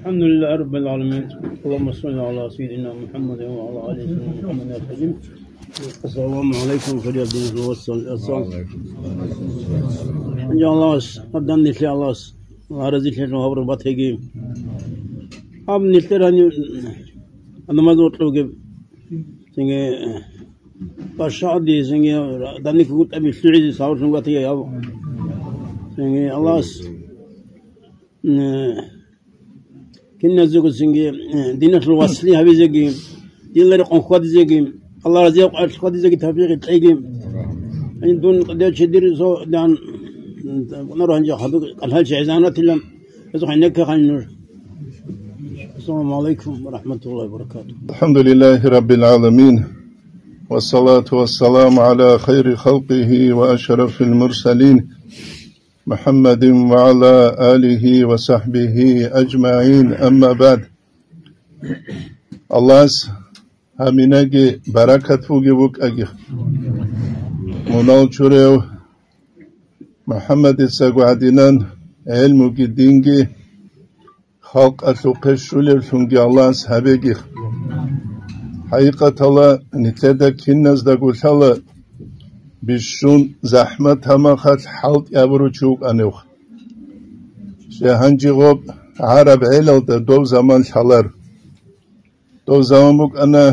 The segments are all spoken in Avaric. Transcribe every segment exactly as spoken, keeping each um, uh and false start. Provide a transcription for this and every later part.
الحمد لله رب العالمين. اللهم صل على سيدنا محمد وعلى آل سيدنا محمد وسلم. السلام عليكم, хириял динул вацал. Аллагьас, гьаб данделъи Аллагьас разилъун гьабураб батаги. Гьаб нилъер гьанив намаз вокьуги, цинги башагьади, цинги даник гутӀаби лъугӀизе савлъун батаги гьаб. Цинги Аллагьас, м, киназего цинги, э, диналъул васли гьабизеги, динал рекъон хьвадизеги, Аллагь разияб къоялъ хьвадизеги тавфикъ кьеги. Ин дун къадер чи дир со дан, м, гьанже хадур кӀалъал чи гӀезанатилан, гьезухъ гьенекке хъан нуж. Ассаламу гӀалайкум ва рахӀматуллагьи ва баракатугь. الحمد لله رب العالمين. والصلاة والسلام على خير خلقه وأشرف المرسلين. محمد وعلى آله وصحبه أجمعين. أما بعد. Аллагьас гьаб минаги баракат бугеб букӀаги. Мунал чурев МухӀаммадицаго гӀадинан гӀелмуги динги халкъалъухъе щулевлъунги Аллагьас гьабеги. ХӀакъикъаталда, нилъеда киназдаго лъала бищун захӀмат гьамахалъ хӀалтӀи абурав чи вукӀанев. Щай гьанже гъоб гӀараб гӀелалда дов заман лъалар. Дов заман букӀана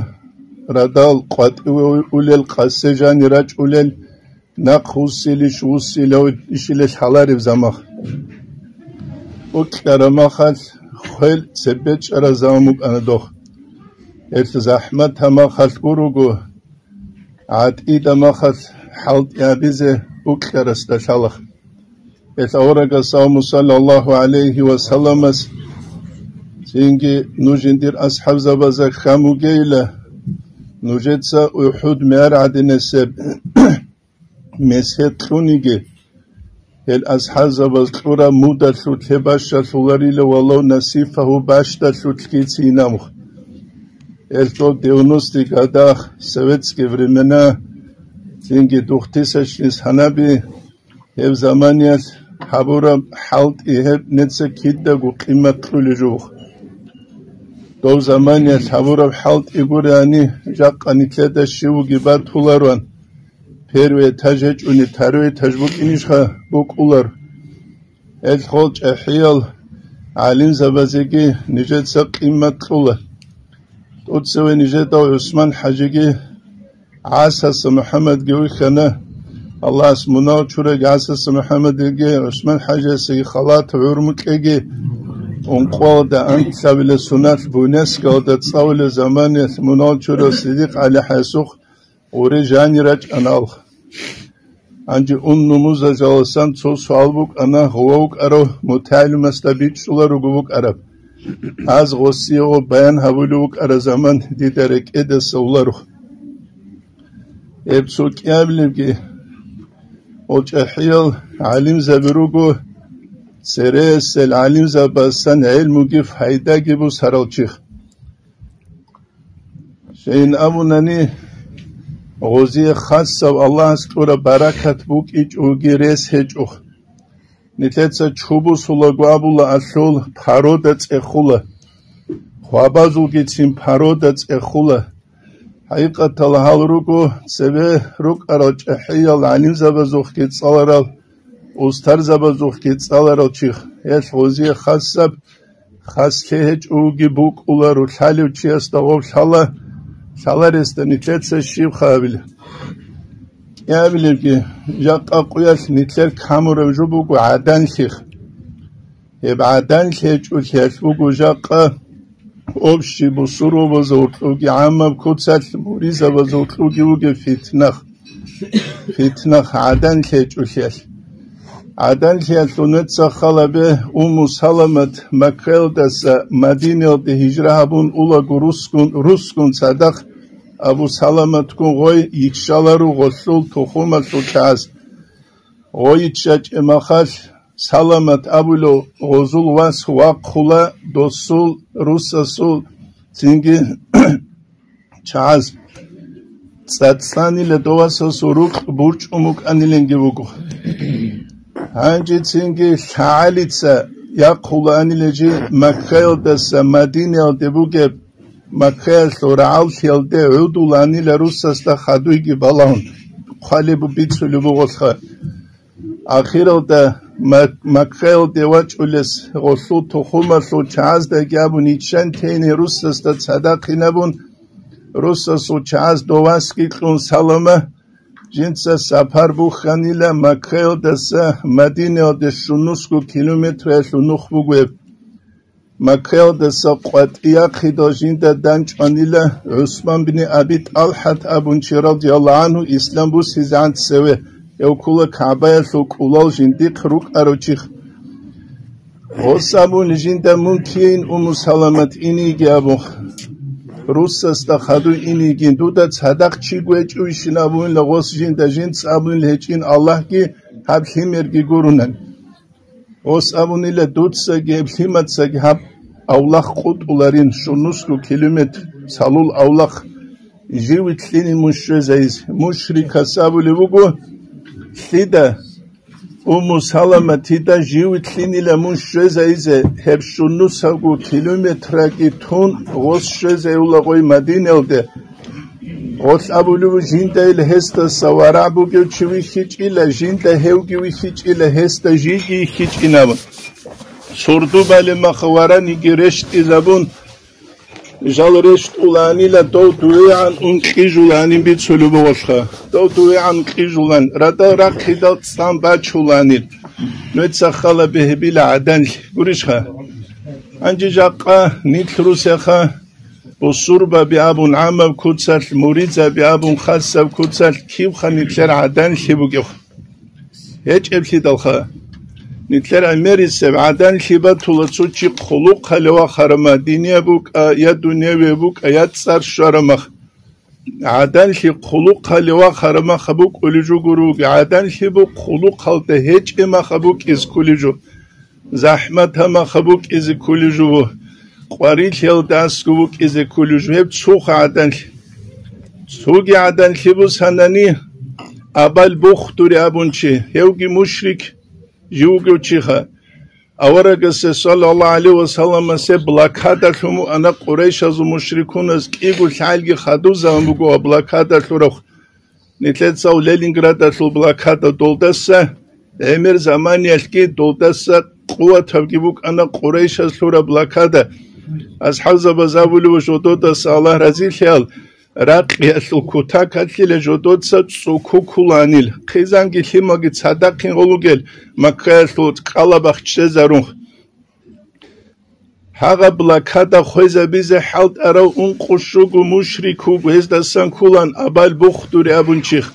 радал къватӀиве улел, къасе жани рачӀулел, нахъ вуссилищ, вуссилищилел хӀалареб заман. Укьараб махалъ хвел цебе чӀараб заман букӀана дох. Гьелъ захӀмат гьамахалъ гуруго, гӀатӀида махалъ хӀалтӀи гьабизе укьарасда лъала. Гьелъ аварагас, саллаллагьу гӀалайгьи ва салламас, цинги нуж жиндир асхӀабзабазда хьан бугейила, нужеца УхӀуд мегьар гӀадинасеб месед кьуниги, гьел асхӀабзабаз кьураб мудалъулъе бащалъуларила, валав насифагьу, бащдалъулъги цинаб. Гьелъул девяностых годах, советские времена, цинги двухтысячный санаби, гьеб заманиялъ гьабураб хӀалтӀи гьеб неца кидаго къимат кьулеб жо. Дов заманиялъ гьабураб хӀалтӀи гурани, жакъа нилъеда щивги батулароан, первый этаж гьечӀони, второй этаж букӀинищха букӀулар. Гьелъ хол чӀахӀиял гӀалимзабазеги нижеца къимат кьула. ТӀоцеве нижеда ГӀусман хӀажиги, ГӀасаса МухӀаммадги вихьана. Аллагьас мунагь чураги ГӀасаса МухӀаммадиги, ГӀусман хӀажиясеги халат гӀумру кьеги, ункъоялда анлъабилеб соналъ Буйнакскалда цӀалулеб заманиялъ мунагь чурав Сидикъ ГӀали хӀаясухъ гъуре жани рачӀана алха. Гьанже ун нумузажаласан цо суал букӀана, гъов вукӀарав мутагӀалимасда бичӀчӀуларого букӀараб. Аз гъосие гъоб баян гьабулев вукӀараб заман дида рекӀедаса уларо. Гьеб цо кӀиабилебги, гьол чӀахӀиял гӀалимзаби руго, цересел гӀалимзабазасан гӀелмуги пайдаги бусарал чи. Щайин абунани, гъозие хасав Аллагьас кьураб баракат букӀинчӀоги рес гьечӀо. Нилъеца чу бусулаго абула, алъул парода цӀехула, хвабазулгицин парода цӀехула. ХӀакъикъаталда гьал руго цебе рукӀарал чӀахӀиял гӀалимзабазухъги цӀаларал, устарзабазухъги цӀаларал чи. Гьелъ гъозие хасаб хаслъи гьечӀоги букӀула, рулъалев чиясда гъоб лъала, лъаларесда нилъеца щиб хабилеб? КӀиабилебги, жакъа къуялъ нилъер камураб жо буго гӀаданлъи. Гьеб гӀаданлъи гьечӀолъиялъ буго жакъа общий бусурбабазул гьоркьовги, гӀаммаб куцалъ муризабазул гьоркьовги бугеб фитнах. Фитнах гӀаданлъи гьечӀолъиялъ. ГӀаданлъиялъул нуца хал гьабе, Умму Саламат Маккаялдаса Мадинаялде гьижра гьабун улаго русгун, русгун цадахъ Абу Саламатгун гъой йиччаларо гъолъул тухумалъул чагӀаз. Гъой йиччачӀеб махалъ, Саламат абулев гъозул вас вахъула досул, русасул, цинги чагӀаз цӀацӀцӀанила, дов васасул рукъ бурчӀун букӀаниленги буго. Гьанже цинги лъагӀалица яхъулаанила жи Маккаялдаса Мадинаялде бугеб, Маккаялъул рагӀаллъиялде гӀодулаанила руссасда хадуйги балагьун, хъвалеб бицулеб бугъолъха. Ахиралда Мак-, Маккаялде вачӀулес гъолъул тухумалъул чагӀаздаги абун иччан тейни руссасда цадахъин абун, руссасул чагӀаз довасги кьун Салама, жинца сапар бухьанила Маккаялдаса Мадинаялде щунусго километраялъул нух бугеб. Маккаялдаса къватӀияхъидал жинда данчӀванила ГӀусман бин Аби ТӀалхӀат абун чи радияллагьу гӀангьу ислам бусизегӀан цеве, гьев ккула КагӀбаялъул кӀулал жиндихъ рукӀарав чихъ. Гъос абун жинда мун кин Умму Саламат иниги абун, руссасда хадуй инигин, дуда цадахъ чи гьечӀевищин абунила гъос жинда, жинца абунила гьечӀин Аллагьги гьаб лъимерги гурунан. Гъос абунила дуцаги гьеб лъимацаги гьаб авлахъ къутӀуларин, щунусго километр цалул авлахъ, жив вилълъине мун щвезайизе. Мушрикас абулеб буго, лъида Умму Саламатида жив вилълъинила мун щвезайизе, гьеб щунусавго километраги тун гъос щвезайула гъой Мадиналде. Гъолъ абулев жинда ил гьесдаса варагӀ бугев чи вихьичӀила, жинда гьевги вихьичӀила, гьесда жиги йихьичӀинаб. Сурду балеб маха вараниги рещтӀизабун, жал рещтӀулаанила дов дугӀигӀан ункъижуланин бицулеб бугъолъха. Дов дугӀигӀан ункъижулан, радал рахъидал цӀан бачуланил. Нуца хала бегьбила гӀаданлъи гурищха? Гьанже жакъа нилъ русеха, бусурбаби абун гӀамаб куцалъ, муридзаби абун хасаб куцалъ кибха нилъер гӀаданлъи бугев? ГьечӀеблъидалха. Нилъер гӀемерисеб гӀаданлъи батула цо чи хъулухъалев вахарамах, динияб букӀа, я дуневияб букӀа, я цӀар щварамах. ГӀаданлъи хъулухъалев вахарамаха букӀулев жо гуро, гӀаданлъи бу хъулухъалда гьечӀеб маха букӀизе кколев жо. ЗахӀматаб маха букӀизе кколев жо, къварилъиялда аскӀов букӀизе кколев жо, гьеб цоха гӀаданлъи. Цоги гӀаданлъи бусанани, Абал Бухтури абун чи, гьевги мушрик жив вугев чиха. Аварагасе, саллаллагьу гӀалайгьи ва салламасе, блокада лъун вуана къурайшазул мушрикуназ, кӀиго лъалги хадуб заман буго ва блокада лъурав. Нилъецав Ленинградалъул блокада долдаса, гӀемер заманиялъги долдаса къуватабги букӀана къурайшаз лъураб блокада. АсхӀабзабаз абулев жододаса, Аллагь разилъаял, ракъиялъул кутакалъила жодоца цӀуку ккуланил, хъизанги лъималги цадахъин гъолугел Маккаялъул кӀкӀалабахъ чӀезарун. Гьагъаб блокада хвезабизе хӀалтӀарав ункъо щуго мушрик вуго, гьездасан ккулан Абал Бухтури абун чихъ.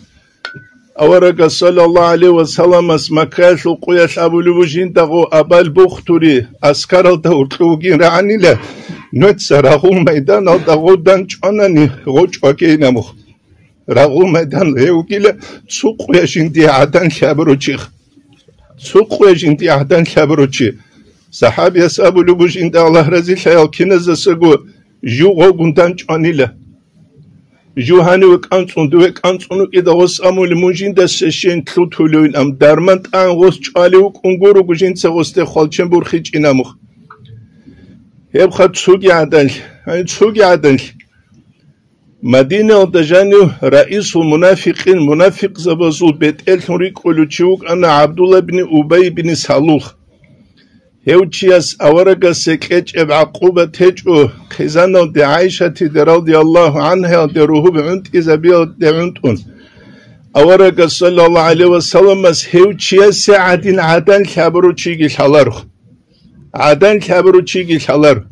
Аварагас, саллаллагьу гӀалайгьи ва салламас, Маккаялъул къуялъ абулев жиндаго Абал Бухтури аскаралда уркьугин рагӀанила, нуца рагъул майданалда гъодан чӀванани гъочӀ вакейнамух. Рагъул майдан гьев вугила цо къуя жиндие гӀадан лъабуручи. Цо къуя жиндие гӀадан лъабуручи. СахӀабияс абулеб бу жинда, Аллагь разилъаял киназасаго, жив гъогун данчӀванила. Жив гьаниве кӀанцӀун, дуве кӀанцӀун вукӀида гъос амули, мун жинда щвейин лъутулевин ам, дарман тӀагӀан гъос чӀвалев вукӀун гурого жинца гъосде хвалчен бурхичӀинамух. Гьебха цоги гӀаданлъи, гьаниб цоги гӀаданлъи. Мадинаялда жанив раисул мунафикъин, мунафикъзабазул бетӀерлъун рикӀкӀулев чи вукӀана ГӀабдулла бин Убай бин Салул. Гьев чияс аварагасе кьечӀеб гӀакъуба течӀо, хъизаналде ГӀайшатиде радияллагьу гӀангьаялде ругьуб гӀунтӀизабиялде гӀунтӀун. Аварагас, саллаллагьу гӀалайгьи ва салламас, гьев чиясе гӀадин гӀадан лъабуручиги лъаларо. ГӀадан лъабуручиги лъаларо.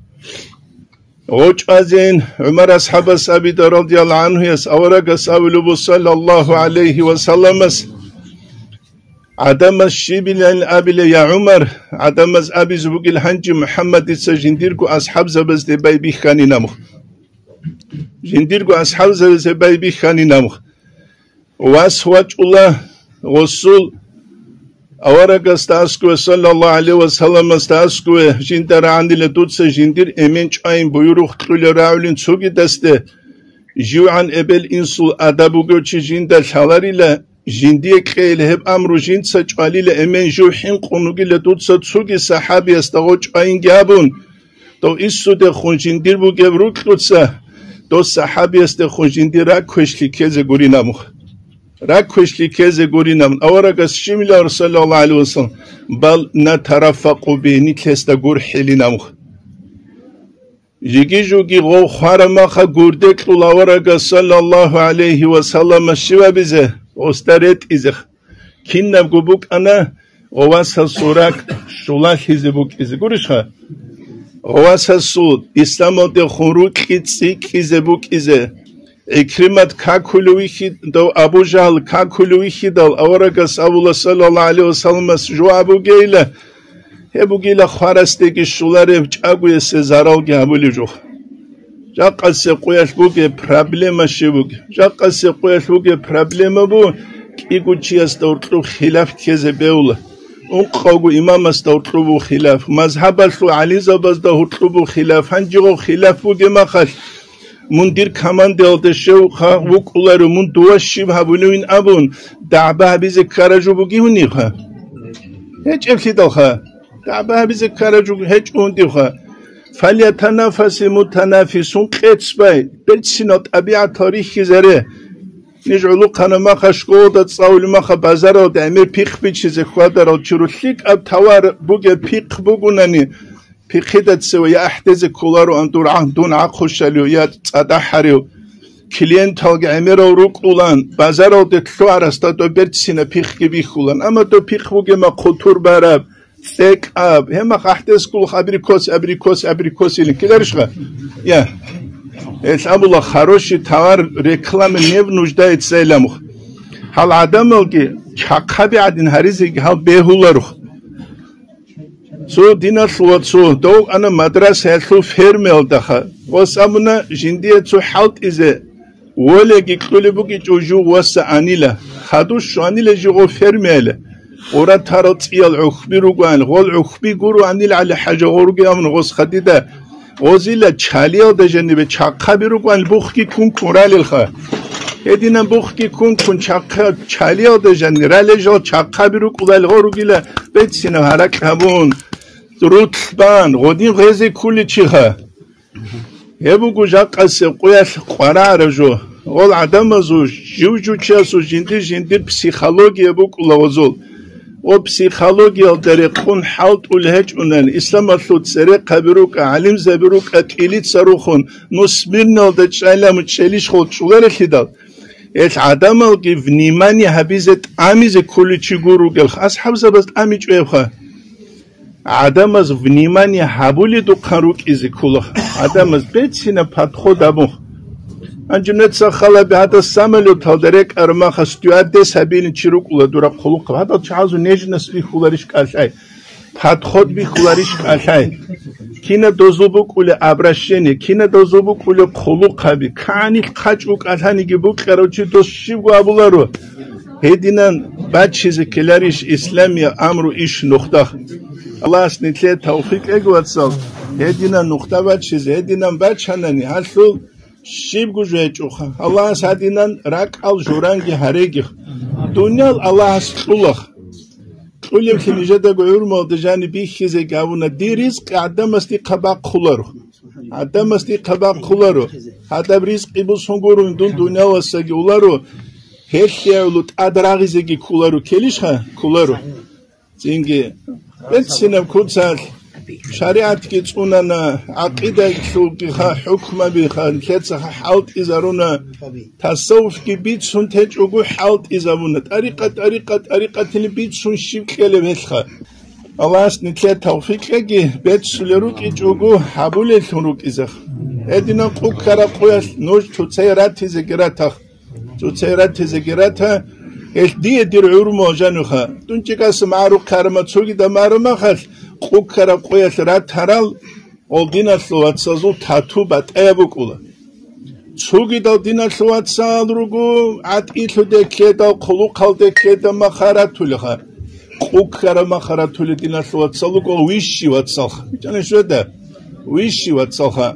ГъочӀазейин ГӀумар асхӀабас абида радияллагьу гӀангьуяс аварагас абулеб бу, саллаллагьу гӀалайгьи ва салламас, гӀадамаз щибилан абила, я ГӀумар, гӀадамаз абизе бугел гьанже МухӀаммадица жиндирго асхӀабзабазде байбихьанин амух. Жиндирго асхӀабзабазде байбихьанин амух. Вас вачӀула гъосул аварагасда аскӀове, саллаллагьу гӀалайгьи ва салламасда аскӀове, жинда рагӀанила дуца жиндир эмен чӀвайин буюрухъ кьула рагӀулин цогидасде, живгӀан эбел-инсул адаб бугев чи жинда лъаларила, жиндие кьейила гьеб амру, жинца чӀвалила эмен жив хӀинкъун вугила дуца цоги сахӀабиясда гъо чӀвайинги абун, дов иссудехун жиндир бугеб рукьуца, дов сахӀабиясдехун жиндир раквешлъи ккезе гурин абун. Раквешлъи ккезе гурин абун. Аварагас щибилавра, саллаллагьу гӀалайгьи вассалам, бал натараффакъу бигьи, нилъ гьесда гурхӀилин абун. Жиги-жуги гъов хварамаха гурде кьула аварагас, саллаллагьу гӀалайгьи вассалам, щиб абизе, гъосда ретӀизе. Кинабго букӀана гъовасасул ракӀ щулалъизе букӀизе. Гурищха? Гъовасасул исламалдехун рукьи цӀикӀкӀизе букӀизе. ГӀикримат какулев вихьидал, Абу Жагьл какулев вихьидал, аварагас абула, саллаллагьу гӀалайгьи вассаламас жо абугейила, гьеб бугила хварасдеги щулареб, чӀагоясе заралги гьабулев жо. Жакъасе къуялъ бугеб проблема щиб бугеб? Жакъасе къуялъ бугеб проблема бу, кӀиго чиясда гьоркьоб хилаф ккезе бегьула. Ункъавго имамасда гьоркьоб буго хилаф, мазгьабалъул гӀалимзабазда гьоркьоб буго хилаф, гьанжего хилаф бугеб махалъ, мун дир командаялда щевха вукӀуларо, мун дова щиб гьабулевин абун, дагӀба гьабизе ккара жо бугевниха? ГьечӀеблъидалха. ДагӀба гьабизе ккара жо гьечӀо гьундивха. Фальятанафасил мутанафисун, къец бай, берцинал тӀабигӀатал рихьизаре. Ниж гӀолохъана маха школада цӀалулев маха базаралда гӀемер пихъ бичизе хьвадарал чуру лъикӀаб товар бугеб пихъ бугунани, пихъида цеве я ахӀдезе кколароан дур гӀагь-, дун гӀахъущалев я цӀадахӀарев. Клиенталги гӀемерал рукӀулан, базаралде лъугӀарасда доб берцина пихъги бихьулан. Амма доб пихъ бугема хъутур бараб, цӀекӀаб, гьемах ахӀдескул абрикос, абрикос, абрикос илин ккеларищха? Я. Гьелъ абула, хороший товар, реклама не внуждается иламух. Гьал гӀадамалги чахъаби гӀадин гьаризеги гьал бегьуларух. Цо диналъул вацо, дов ана мадрасаялъул фермаялдаха. Гъос абуна, жиндие цо хӀалтӀизе, волаги кьулеб бугичӀо жугъ васа анила. Хадуш щванила жугъо фермаяле. Ура тарал цӀиял гӀухби ругоан, гъол гӀухби гуро анил гӀали хӀажа гъорги абун гъос хадида. Гъозила чалиялда жанибе чахъаби ругоан бухги ккун ккун ралелха. Гьединан бухги ккун ккун чахъа-, чалиялда жанни ралел жал чахъаби рукӀулал гъоругила бецинаб гьаракь гьабун, рутлъ бан, гъодин гъезе ккуличиха. Гьеб буго жакъасеб къуялъ къварагӀараб жо. Гъол гӀадамазул жив-жучасул жиндир-жиндир психология букӀула гъозул. Ва психологиялда рекъун хӀалтӀулел гьечӀунан, исламалъул церехъаби рукӀа, гӀалимзаби рукӀа, кӀилица рухун, ну смирналда чӀайламу чӀелищ хол чӀуларелъидал, гьел гӀадамалги внимание гьабизе тӀамизе кколичи гур ругел асхӀабзабаз тӀамичӀо гьебха. ГӀадамаз внимание гьабуледухъан рукӀизе ккола. ГӀадамаз бецина подход абун. Гьанже нуца халаби гьадал самолеталда рекӀараб маха стюардесс гьабилин чи рукӀула дура хъулухъаб. Гьадал чагӀазул нежность бихьуларищ кӀалъай? Подход бихьуларищ кӀалъай? Кина дозул букӀулеб обращение, кина дозул букӀулеб хъулухъаби, кагӀанилъ хъачӀ букӀалъаниги букьарав чи дос щибго абуларо. Гьединан бачизе ккеларищ исламияб амру иш нухда? Аллагьас нилъее тавфикъ кьеги, вацал, гьединан нухда бачизе, гьединан бачанани, гьалъул щибго жо гьечӀоха. Аллагьас гьадинан ракӀал журанги гьареги. Дуниял Аллагьас кьулах. Кьулеблъи нижедаго гӀурмалда жани бихьизеги абуна, дир ризкъи гӀадамас дихъа бахъуларо. ГӀадамас дихъа бахъуларо. Гьадаб ризкъи бусун гурун дун дунияласаги уларо, гьелъиялъул тӀад рагъизеги кколаро, ккелищха? Кколаро. Цинги, берцинаб куцалъ, шаригӀатги цӀунана, гӀакъидалъулгиха, хӀукмабиха, нилъецаха хӀалтӀизаруна, тасаввуфги бицун течӀого хӀалтӀизабуна, тӀарикъа, тӀарикъа, тӀарикъатилин бицун щиб кьелеб гьелъха. Аллагьас нилъее тавфикъ кьеги, беццулел рукӀичӀого гьабулеллъун рукӀизех. Гьединан къуккараб къуялъ нуж цоцае ратизеги ратах. Цоцае ратизеги рата, гьелъ дие дир гӀурмал жануха. Дун чӀикӀаса магӀарухъе арама цогида марамахалъ, къуккараб къуялъ ратарал, гъол диналъул вацазул тату батӀаяб букӀула. Цогидал диналъул вацал руго, гӀатӀилъуде ккедал, хъулухъалде ккеда махаратулеха. Къуккара махаратуле диналъул вацал руго, вищи вацалха. Чана шведа? Вищи вацалха.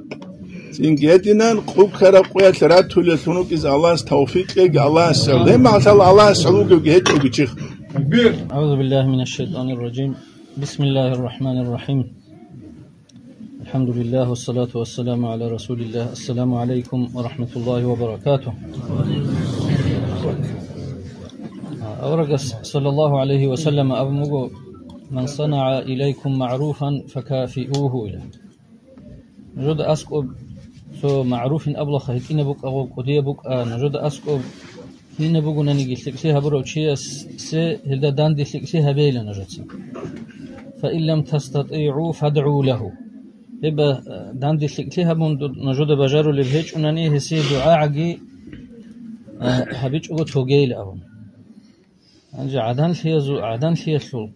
Цинги гьединан къукараб къуялъ ратулеллъун вукӀизе Аллагьас тавфикъ кьеги, Аллагьас гӀоле магӀлъал Аллагьас гӀолугевги гьечӀоги чихъ. أعوذ بالله من الشيطان الرجيم. بسم الله الرحمن الرحيم. الحمد لله والصلاة والسلام على رسول الله. السلام عليكم ورحمة الله وبركاته. Аварагас, саллаллагьу гӀалайгьи ва саллам, абун буго: «Ман санагӀа илайкум магӀруфан, факафиугьу», – ила. Нужеда аскӀоб цо магӀруфин абулаха, гьитӀинаб букӀа, гъоб кӀудияб букӀа, нужеда аскӀоб кинаб бугонаниги лъикӀлъи гьабурав чиясе гьелда данде лъикӀлъи гьабейила нужеца. «Фаин лам тастатигӀу, фадгӀу лагьу». Гьеб, а, данде лъикӀлъи гьабун ду-, нужеда бажарулеб гьечӀунани, гьесие дугӀагӀаги, а, гьабичӀого тогейила абун. Гьанже гӀаданлъиязу-, гӀаданлъиялъул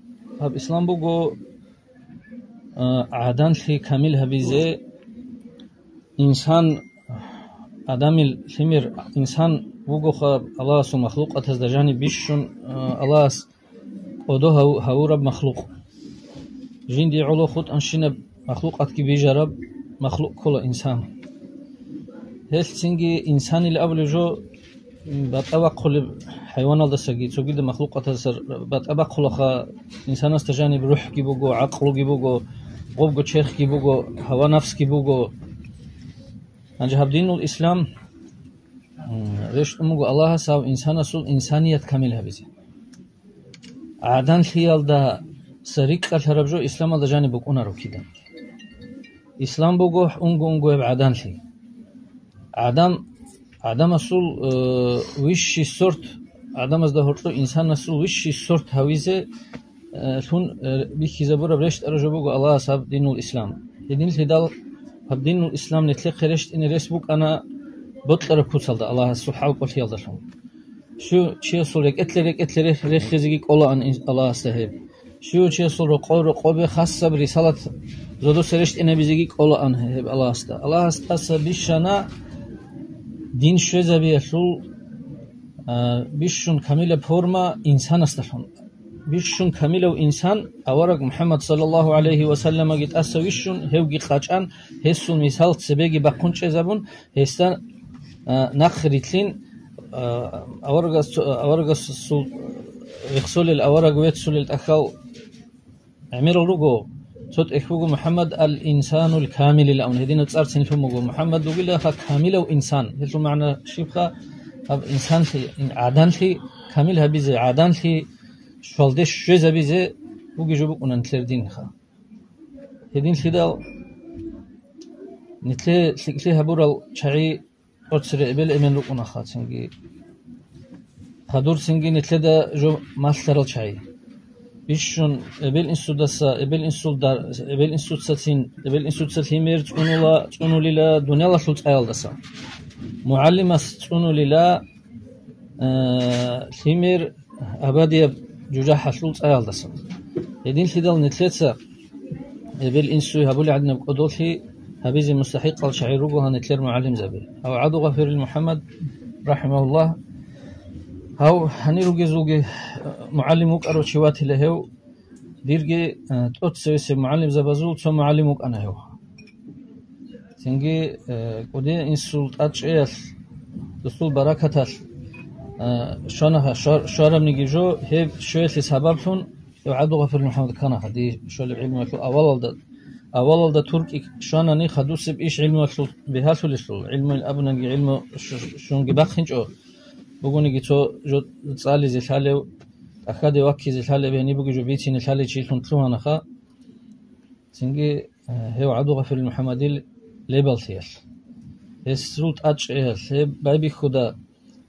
гьаб ислам буго, а, гӀаданлъи камил гьабизе, инсан, адамил лъимер инсан вугоха Аллагьасул махлукъатазда жаниб бищун, а, Аллагьас кӀодо гьав-, гьавураб махлукъ. Жинди гӀоло хутӀанщинаб махлукъатги бижараб махлукъ ккола инсан. Гьелъ цинги инсанил абулеб жо, м, батӀа бахъулеб хӀайваналдасаги, цогидаб махлукъатаздаса батӀа бахъулаха, инсанасда жаниб рухӀги буго, гӀакълуги буго, гъобго черхги буго, гьава-нафсги буго. Гьанже гьаб динул ислам, м, рещтӀун буго Аллагьас гьав инсанасул инсаният камил гьабизе. ГӀаданлъиялдаса рикӀкӀалъараб жо исламалда жаниб букӀунаро кидан. Ислам буго унго-унгояб гӀаданлъи. ГӀадан-, гӀадамасул, э, высший сорт, гӀадамазда гьоркьо инсанасул высший сорт гьавизе, э, лъун, э, бихьизабураб рещтӀараб жо буго Аллагьас гьаб динул ислам. Гьединлъидал гьаб динул ислам нилъехъе рещтӀине рес букӀана бокьараб куцалда Аллагьасул хӀалкӀолъиялдалъун. Щив чиясул рекӀелъе-рекӀелъе рехизеги кӀолаан ин-, Аллагьасда гьеб. Щив чиясул рокъо-рокъобе хасаб рисалат зодоса рещтӀинабизеги кӀолаан гьеб Аллагьасда. Аллагьас тӀаса бищана дин щвезабиялъул, а, бищун камилаб форма инсанасдалъун. Бищун камилав инсан, авараг МухӀаммад саллаллагьу гӀалайгьи ва салламаги тӀаса вищун, гьевги къачӀан, гьесул мисал цебеги бахъун чӀезабун, гьесда, а, нахъ рилълъин, а, аварагас-, аварагасул рехсолел, авараг веццулел тӀахьал гӀемерал руго. Цо тӀехь буго МухӀаммад ал-Инсанул Камилил авун, гьединаб цӀарцин лъун буго. МухӀаммад вугилаха камилав инсан. Гьелъул магӀна щибха? Гьаб инсанлъи, ин-, гӀаданлъи камил гьабизе, гӀаданлъи щвалде щвезабизе бугеб жо букӀуна нилъер динха. Гьединлъидал нилъее лъикӀлъи гьабурал чагӀи тӀоцере эбел-эмен рукӀунаха цинги. Хадур цинги нилъеда жо малъарал чагӀи. Бищун эбел-инсудаса, эбел-инсулда-, эбел-инсуцацин, эбел-инсуца лъимер цӀунула, цӀунулила дуниялалъул цӀаялдаса. МугӀалимас цӀунулила, э, лъимер абадияб жужахӀалъул цӀаялдаса. Гьединлъидал нилъеца эбел-инсуе гьабулеб гӀадинаб кӀодолъи гьабизе мустахӀикъал чагӀи руго гьанилъер мугӀалимзаби. Гьав ГӀабдулгъафирил МухӀаммад, рахӀимагьуллагь, гьав гьанир ругезулги, э, мугӀалим вукӀарав чи ватила гьев, дирги, э, тӀоцевесеб мугӀалимзабазул цо мугӀалим вукӀана гьев. Цинги, э, кӀудиял инсул тӀадчӀеялъ, досул баракаталъ, э, щванаха, щвар-, щварабниги жо, гьеб щвеялъе сабаблъун гьев ГӀабдулгъафир МухӀаммад кканаха, дие щолеб гӀилмуялъул авалалда, авалалда туркӀи щванани, хадусеб иш гӀилмуялъул бигьалъулелъул, гӀилмуял абунаги гӀилму щ-, щунги бахъинчӀо, бугониги цо жо цӀализе лъалев, тӀахьаде ваккизе лъалев, гьениб буги жо бицине лъалев чилъун лъугьанаха. Цинги, э, гьев ГӀабдулгъафирил МухӀаммадил лебаллъиялъ, гьесул тӀадчӀеялъ, гьеб байбихьуда,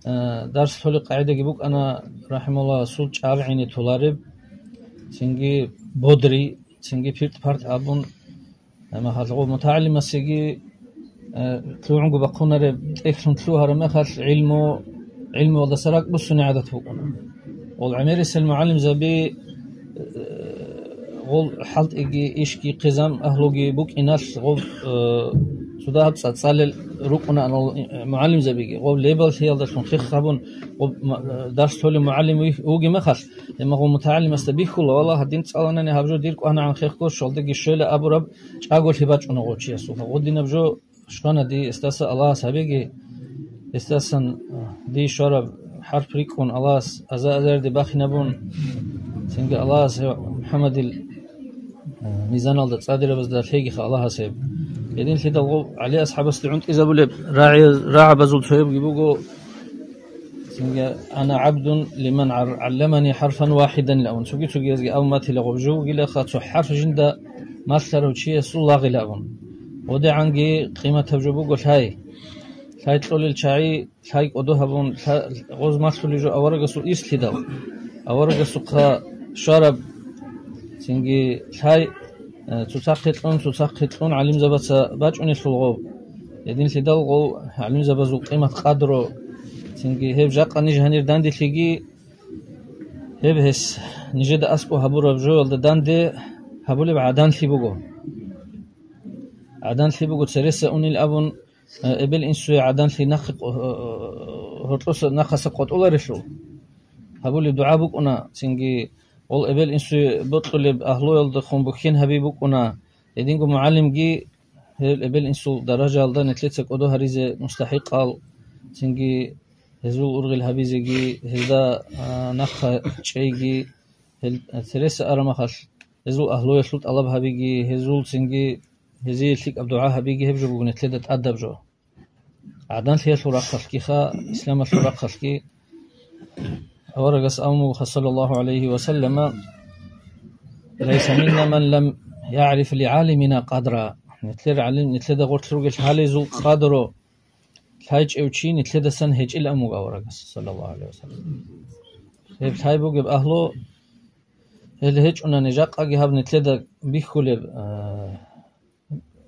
э, дарс лъолеб къагӀидаги букӀана, рахӀимагьуллагь, гьесул чӀар гӀине толареб, цинги бодри, цинги пирт-парт абун, гьеб мехалъ гъов мутагӀалимасеги э, лъугӀунго бахъунареб тӀехьлъун лъугьараб мехалъ, гӀилму, гӀилмуялдаса ракӀ буссуни гӀадат букӀуна. Гъол гӀемерисел мугӀалимзаби, э, гъол хӀалтӀиги, ишги, хъизан агьлуги букӀиналъ, гъоб, э, цо дагьаб цӀацӀалел рукӀунаан гъол, э, мугӀалимзабиги. Гъоб лебаллъиялдалъун хих гьабун, гъоб ма-, э, дарс лъолев мугӀалим вугеб мехалъ, гьеб мехалъ мутагӀалимасда бихьула, валлагь, гьадин цӀаланани гьаб жо дир кӀванагӀан хехго, щвалдаги щвела абураб чӀаголъи бачӀуна гъов чиясулха. Гъодинаб жо Щвана дие, эсдаса Аллагьас гьабеги, эсдасан, а, дие щвараб хӀарп рикӀкӀун Аллагьас аза-азарде бахинабун, цинги Аллагьас гьев МухӀаммадил, а, мизаналда цӀадирабазда лъегиха Аллагьас гьеб. Гьединлъидал гъов ГӀали асхӀабасде гӀунтӀизабулеб рагӀи-, рагӀабазул цоябги буго, цинги, «Ана гӀабдун лиман гӀар-, гӀалламани хӀарфан вахӀидан», – илан, цоги-цогиязги абун батила гъоб жо вугилаха, цо хӀарф жинда малъарав чиясул лагъила абун. ГъодегӀанги къиматаб жо буго лъай. Лъай кьолел чагӀи, лъай кӀодо гьабун, лъа-, гъоз малъулеб жо аварагасул ислъидал. Аварагасухъа щвараб, цинги лъай, э, цоцахъе кьун, цоцахъе кьун гӀалимзабаца бачӀунелъул гъоб. Гьединлъидал гъов гӀалимзабазул къимат-къадру, цинги гьеб жакъа ниж гьанир данделъиги, гьеб гьес нижеда аскӀоб гьабураб жоялда данде гьабулеб гӀаданлъи буго. ГӀаданлъи буго цереса унел абун, э, эбел-инсуе гӀаданлъи нахъе къо-, э, гьоркьоса нахъаса къотӀуларелъул. Гьабулеб дугӀа букӀуна, цинги гъол эбел-инсуе бокьулеб агьлуялдехун бухьен гьаби букӀуна, гьединго мугӀалимги гьел эбел-инсул даражаялда нилъеца кӀодо гьаризе мустахӀикъал, цинги гьезул ургъел гьабизеги, гьезда, а, нахъа чӀейги, гьел цереса арамахалъ гьезул агьлуялъул тӀалаб гьабиги, гьезул цинги гьезие лъикӀаб дугӀа гьабиги гьеб жо буго нилъеда тӀадаб жо. ГӀаданлъиялъул рахъалъгиха, исламалъул рахъалъги аварагас абун бугоха, саллаллагьу гӀалайгьи ва саллама: «Лайса минна ман лам ягӀриф лигӀалимина къадра». Нилъер гӀалим, нилъеда гъорлъ ругел гьализул къадру лъайчӀев чи нилъедасан гьечӀила абун буго аварагас, саллаллагьу гӀалайгьи ва саллам. Гьеб лъай бугеб агьлу гьел гьечӀунани, жакъаги гьаб нилъеда бихьулеб, а,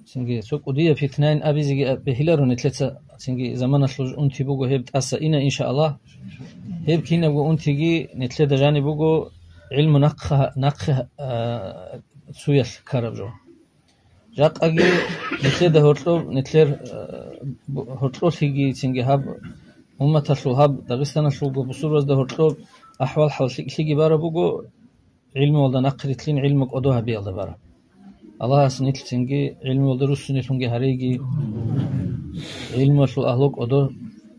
цинги цо кӀудияб питнайин абизеги бегьиларо нилъеца, цинги заманалъул унти буго гьеб тӀаса ина, иншааллагь. Гьеб кинабго унтиги нилъеда жаниб буго гӀилму нахъа-, нахъе, а, цуялъ ккараб жо. Жакъаги нилъеда гьоркьоб, нилъер, а, бу-, гьоркьолъиги цинги гьаб умматалъул, гьаб Дагъистаналъулго бусурбазда гьоркьоб ахӀвал-хӀал лъикӀлъиги бараб буго, гӀилмуялда нахърилълъин, гӀилму кӀодо гьабиялда бара. Аллагьас нилъ цинги гӀилмуялда руссунелъунги гьареги, гӀилмуялъул агьлу кӀодо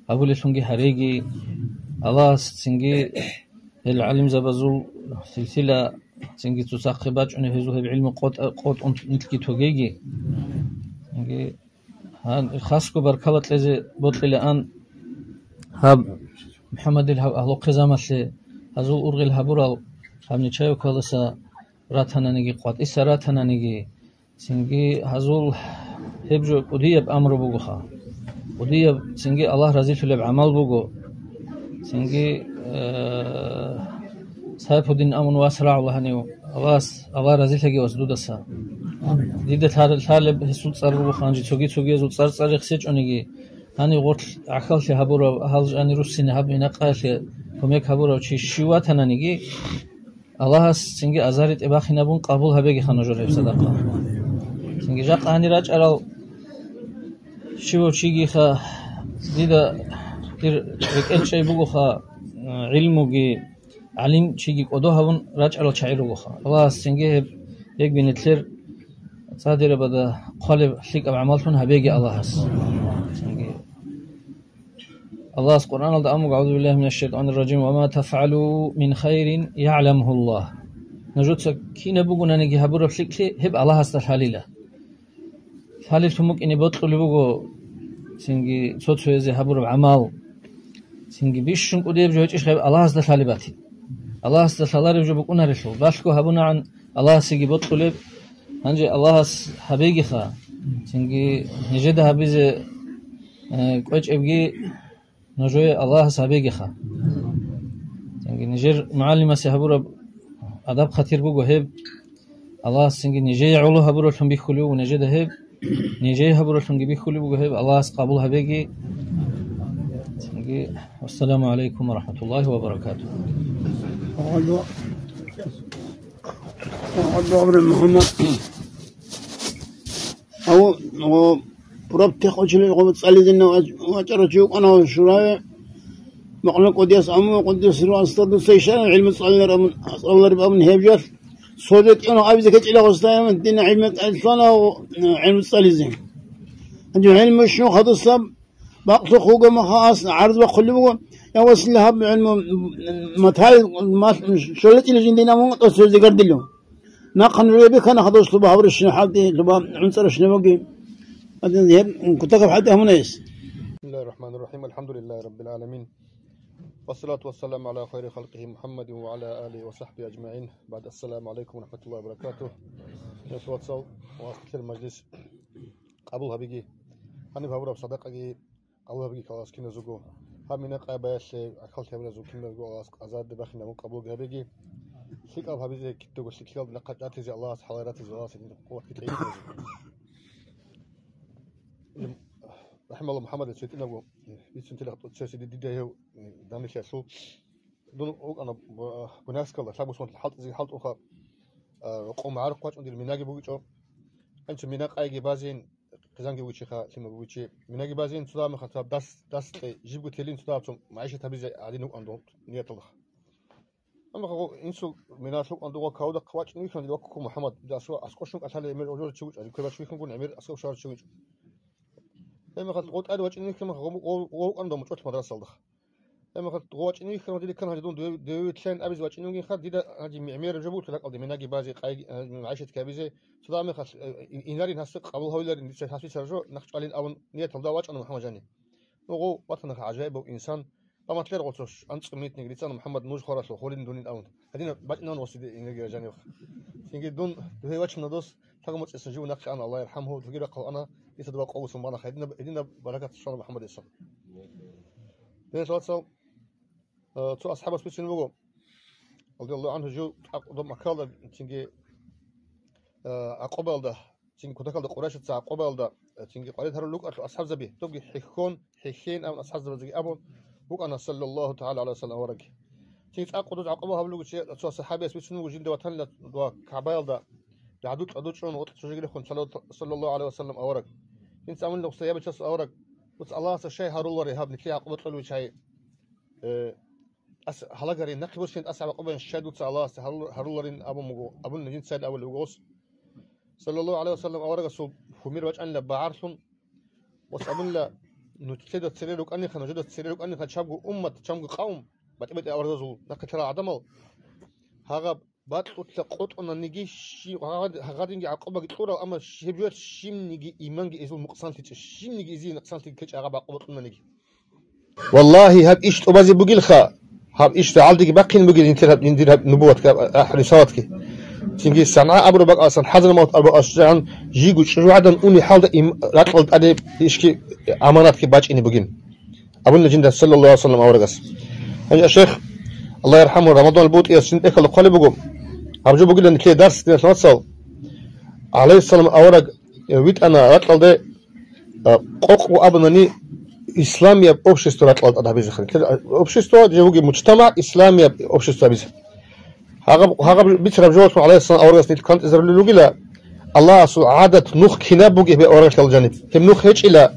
гьабулелъунги гьареги. Аллагьас цинги гьел гӀалимзабазул силсила цинги цоцахъе бачӀунеб гьезул гьеб гӀилму къотӀа-, къотӀун нилъги тогеги. Цинги Гьан, хасго баркала кьезе бокьилаан гьаб МухӀаммадил гьав агьлу хъизамалъе, гьазул ургъел гьабурал гьаб Нечаевкаласа ратананиги, къватӀиса ратананиги, цинги гьазул гьеб жо кӀудияб амру бугоха. КӀудияб, цинги Аллагь разилъулеб гӀамал буго. Цинги, э, Сайпудин амун вас рагӀула гьанив. Аллагьас, Аллагь разилъаги вас дудаса. Дида лъар-, лъалеб гьесул цӀар буго ханжи, цоги-цогиязул цӀар-цӀар рехсечӀониги, гьанив гъорлъ гӀахьаллъи гьабурав, гьал жани руссине гьаб минакъаялъе кумек гьабурав чи щив ватананиги, Аллагьас цинги азари тӀебахинабун къабул гьабегиха нужер гьеб садакъа. Цинги жакъа гьанир рачӀарал щивав чигиха, дида дир рекӀел чӀей бугоха, гӀилмуги, гӀалим чиги кӀодо гьавун рачӀарал чагӀи ругоха. Аллагьас цинги гьеб, гьебги нилъер цӀадирабада хъвалеб лъикӀаб гӀамаллъун гьабеги Аллагьас. Цинги Аллагьас Къуръаналда амуг: «АгӀузу биллагьи минаш шайтӀанир ражим. Ва ма тафгӀалу мин хайрин ягӀламгьуллагь». Нужеца кинаб бугонаниги гьабураб лъикӀлъи, гьеб Аллагьасда лъалила. Лъалелъун букӀине бокьулеб буго, цинги цо-цоязе гьабураб гӀамал, цинги бищун кӀудияб жо гьечӀищ гьеб Аллагьасда лъалеб батин. Аллагьасда лъалареб жо букӀунарелъул, балъго гьабунагӀан Аллагьасеги бокьулеб. Гьанже Аллагьас гьабегиха, цинги нижеда гьабизе, э, кӀвечӀебги, Нужее Аллагьас гьабегиха. Цинги нижер мугӀалимасе гьабураб адаб-хатир буго гьеб. Аллагьас цинги нижее гӀоло гьабураллъун бихьулев вуго нижеда гьеб. Нижее гьабураллъунги бихьулев буго гьеб. Аллагьас къабул гьабеги. Цинги, вассаламу гӀалайкум ва рахӀматуллагьи ва баракатугьу. Гьав, гьав, пураб техъочилел гъоба цӀализинав вачӀарав чи вукӀана гьав Шураве, макьула кӀудияс амма кӀудияс руан стадуса ишаран гӀилму цӀалулар абун, цӀалулареб абун гьеб жал. Сордо кӀиана абизе кечӀила гъоста дина гӀилму цӀалулъана гӀилму цӀализе. ГӀилму щун хадусаб бакълъухъ вуго, маха ас гӀарз бахъулеб буго, я василла гьаб гӀилму матал мал щолетӀила жиндин амун тӀасулзе гардилу. Нахъан ребе кана хадуслуба гьабурищина хӀалти, луба гӀунцӀаращинабуги. Гьеб кутакаб хӀалти гьамунайс. بسم الله الرحمن الرحيم. الحمد لله رب العالمين. والصلاة والسلام على خير خلقه محمد وعلى آله وصحبه أجمعين. بعد، السلام عليكم ورحمة الله وبركاته. Хириял вацал, ва хириял мажлис къабул гьабиги. Гьаниб гьабураб садакъаги къабул гьабиги кколас киназего. Гьаб мина къайбаялъе акал тебразул киназего Аллагьас азарде бахинабун къабул гьабиги. ЛъикӀаб гьабизе кидаго лъикӀлъиялда нахъа чӀатизе Аллагьас, хӀалал ратизе Аллагьас гьедин къуват ккеги кколазего. Рахималла МухӀаммад цетӀинабго бицунтила цоясе дида гьев данделъиялъул. Дун вукӀана бу-, бунагьскалда, лъабусман хӀалтӀизеги хӀалтӀунха, а, къо магӀарухъ вачӀун дир минаги бугичӀо. Гьанчо мина къайги базин, хъизанги бугичиха, лъимаги бугичи. Минаги базин цо дагьаб мехалъ дас, дас кье, жибго телин цо дагьаб цо магӀишат гьабизе гьадин вукӀан дун, нияталда. Амма гъо-, инсул миналъ вукӀан дугъа кавудахъ вачӀун вихьан дир ваккуку МухӀаммад, дир асу-, аскӀошун кӀалъалев гӀемер гьужарав чи вучӀа, риккве бачӀ вихьангун гӀемер аскӀов шарав чи вучӀа. Гьеб мехалъ гъо тӀаде вачӀун вихьан гъо-, гъо-, гъо вукӀан дун мучӀулъ мадрасалда. Гьеб мехалъ гъо вачӀин вихьарав дир ккан гьанже дун дов-, дове вилълъайин абизе вачӀин вугин хадур, дида гьанже гӀемераб жо буго ракӀалде минаги базе, къайги, а, гӀайшат кабизе. Цо дагьаб мехалъ, э, ин-, инарин гьасда къабул гьавиларин дица хас бицараб жо нахъ чӀвалин абун нияталда вачӀана МухӀаммад жани. Ну, гъов ватана гӀажаибав инсан, ва матлер гъоцо анцӀу минитниги рицӀана МухӀаммад нуж хваралъур хулин дунин абун. Гьадинаб бачӀинан васиде инарги жанив. Цинги дун дугье вачана дос, лъагамуцӀисан жив нахъе ана, Аллагь ярхӀамгьу, дугир рахъал ана, дица дова къовусун бана, гьадинаб, гьадинаб баракат щвана МухӀаммадисан. Динал вацал, э, цо асхӀабас бицун буго, радияллагьу гӀангьу, жив тӀакъ доб Маккалда, цинги, э, гӀакъубаялда, цинги кутакалда Къурайшица гӀакъубаялда, э, цинги къварид гьарулел рукӀарал асхӀабзаби, добги хӀихьон, хӀихьейин абун асхӀабзабазеги абун букӀана, саллаллагьу тагӀала гӀалайгьи ва саллам, аварагги. Цинги цӀакъ дудуз гӀакъуба гьабулеб буго чи, цо асхӀабияс бицун буго жинда ватанила дова КагӀбаялда, гӀаду кьадучӀун, гъоркь цо жеги рехун, саллаллагьу гӀалайгьи ва саллам, авараг. Цинги цӀамулел гъуса ябичасул авараг, дуца Аллагьасда щай гьарулари гьаб нилъее гӀакъуба кьолев чагӀи? Э, ас гьалагарин, нахъе босин, ас гӀакъубаялъ щай дуца Аллагьасда гьарул-, гьаруларин абун буго, абун жинца гьел абулеб буго гъос. Саллаллагьу гӀалайгьи ва саллам аварагасул кумир бачӀанила багӀарлъун, гъос абунила, нилъеда цере рукӀаниха, нужеда цере рукӀаниха чамго уммат, чамго къавм, батӀи-батӀи аварагазул нахъе лъарал гӀадамал, гьагъаб бакьулъа къотӀунаниги, щи-, гьагъад-, гьагъадинги гӀакъубаги кьурал, амма щ-, гьеб жоялъ щибниги иманги эзул мукъсанлъичӀеб, щибниги эзие нукъсанлъи ккечӀеб гьагъаб гӀакъуба кьунаниги. Валлагьи, гьаб иш тӀубазе бугилха, гьаб иш рагӀалдеги бахъин бугел, гьинтер гьаб, гьиндир гьаб нубуватги, а, а, рисалатги. Цинги СанагӀа абураб бакӀаласан, ХӀазрамавт абураб бакӀаласан жиго чӀужугӀадан уней хӀалда им-, ракьалда тӀаде ишги аманатги бачӀине бугин. Абуна жинда, саллаллагьу гӀалайгьи ва саллам, аварагас. Гьанже шейх, Аллагь ярхӀаму, Рамадан БутӀияс жин тӀехьалда хъвалеб буго, гьаб жо бугилан нилъее дарс, диналъул вацал. ГӀалайгьиссалам авараг, э, витӀана ракьалде, э, къокъго абунани, исламияб общество ракьалда тӀад гьабизехъин. Нилъер, э, общество, жо буго мужтамагӀ, исламияб общество гьабизе. Гьагъаб, гьагъаб бицараб жоялъул гӀалайгьиссалам аварагас нилъ кантӀизарулел ругила, Аллагьасул гӀадат нух кинаб бугеб гьеб аварагасда жаниб. Гьеб нух гьечӀила,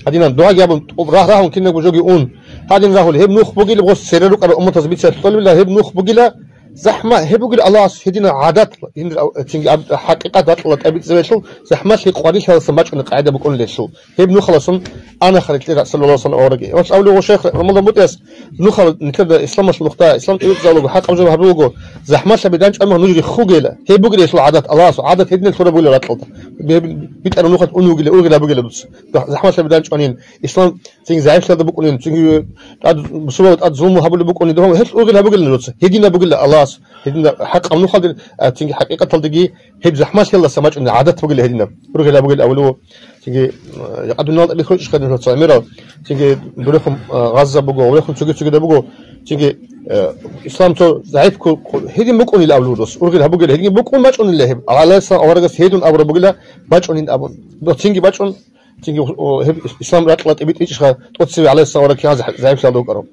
гьадинан дугӀаги гьабун, рагь-, рагьун кинабго жоги ун. Гьадин рагьули, гьеб нух бугила, гъос цере рукӀарал умматаз бицаралъулебила, гьеб нух бугила, захӀма гьеб бугила Аллагьас гьединаб гӀадат, гьединаб, цинги аб-, хӀакъикъат батӀала тӀабитӀизабелъул, захӀмалъи къварилъаласан бачӀунеб къагӀида букӀунелъул. Гьеб нухаласан ана харилъе, саллаллагьу гӀалайгьи ва саллам, аварагги. Ва авлугъу шейх Рамадан БутӀияс нухал нилъеда исламалъ нухда, ислам тӀибитӀизабулго, хӀакъаб жо гьабулго, захӀмалъаби данчӀвамагь нуж риххугела. Гьеб бугила гьелъул гӀадат, Аллагьасул гӀадат гьединал лъураб бугила ракьалда. Гьеб битӀараб нухалъ ун вугила, ургъила бугила дуца. ЗахӀмалъаби данчӀванин, ислам цинги загӀиплъиялда букӀунин, цинги тӀад, бусурбаби тӀад зулму гьабулеб букӀунин, дов гьелъ ургъила бугила дуца. Гьединаб бугила Аллагьас, гьединаб хӀакъаб нухалдин, а, цинги хӀакъикъаталдаги гьеб захӀмалъиялдаса бачӀунеб гӀадат бугила гьединаб. Ургъила бугила абулеб. Цинги, э, якъа дуниялда бихьичӀищха гьедин цо гӀемерал. Цинги дурехун, э, гъазза буго, гурехун цоги-цогида буго. Цинги, э, ислам цо загӀипго гьедин букӀунила абулеб дос. Ургъила бугила гьедин букӀун бачӀунила гьеб. ГӀалайгьиссалам аварагас гьедин абураб бугила бачӀунин абун. Дос цинги бачӀун, цинги, о, гьеб ислам ракьалда тӀибитӀичӀищха тӀоцеве гӀалайгьиссалам авараг кигӀан загӀиплъиялда вукӀарав.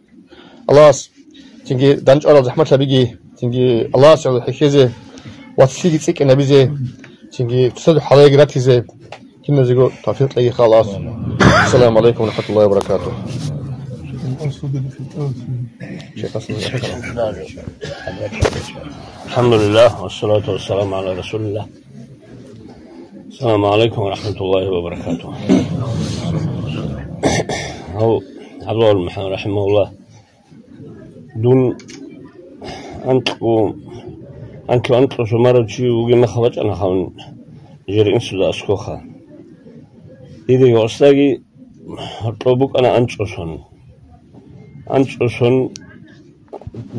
Аллагьас цинги данчӀварал захӀмалъабиги, цинги Аллагьас гӀоло хӀехьезе, вацлъиги цӀикӀкӀинабизе, цинги цоцазул хӀалалги ратизе, киназего тавфикъ кьегиха Аллагьас. Ассаламу гӀалайкум ва рахӀматуллагьи ва баракатугь. الحمد لله والصلاة والسلام على رسول الله. السلام عليكم ورحمة الله وبركاته. Гьав, ГӀабдуллагь МухӀаммад рахӀимагьуллагь, дун анкьго, анкьго-анкьго шумарав чи вугеб мехалъ вачӀана гьавун жер инсуда аскӀоха. Дида гьоркьоги гьоркьоб букӀана анцӀго сон. АнцӀго сон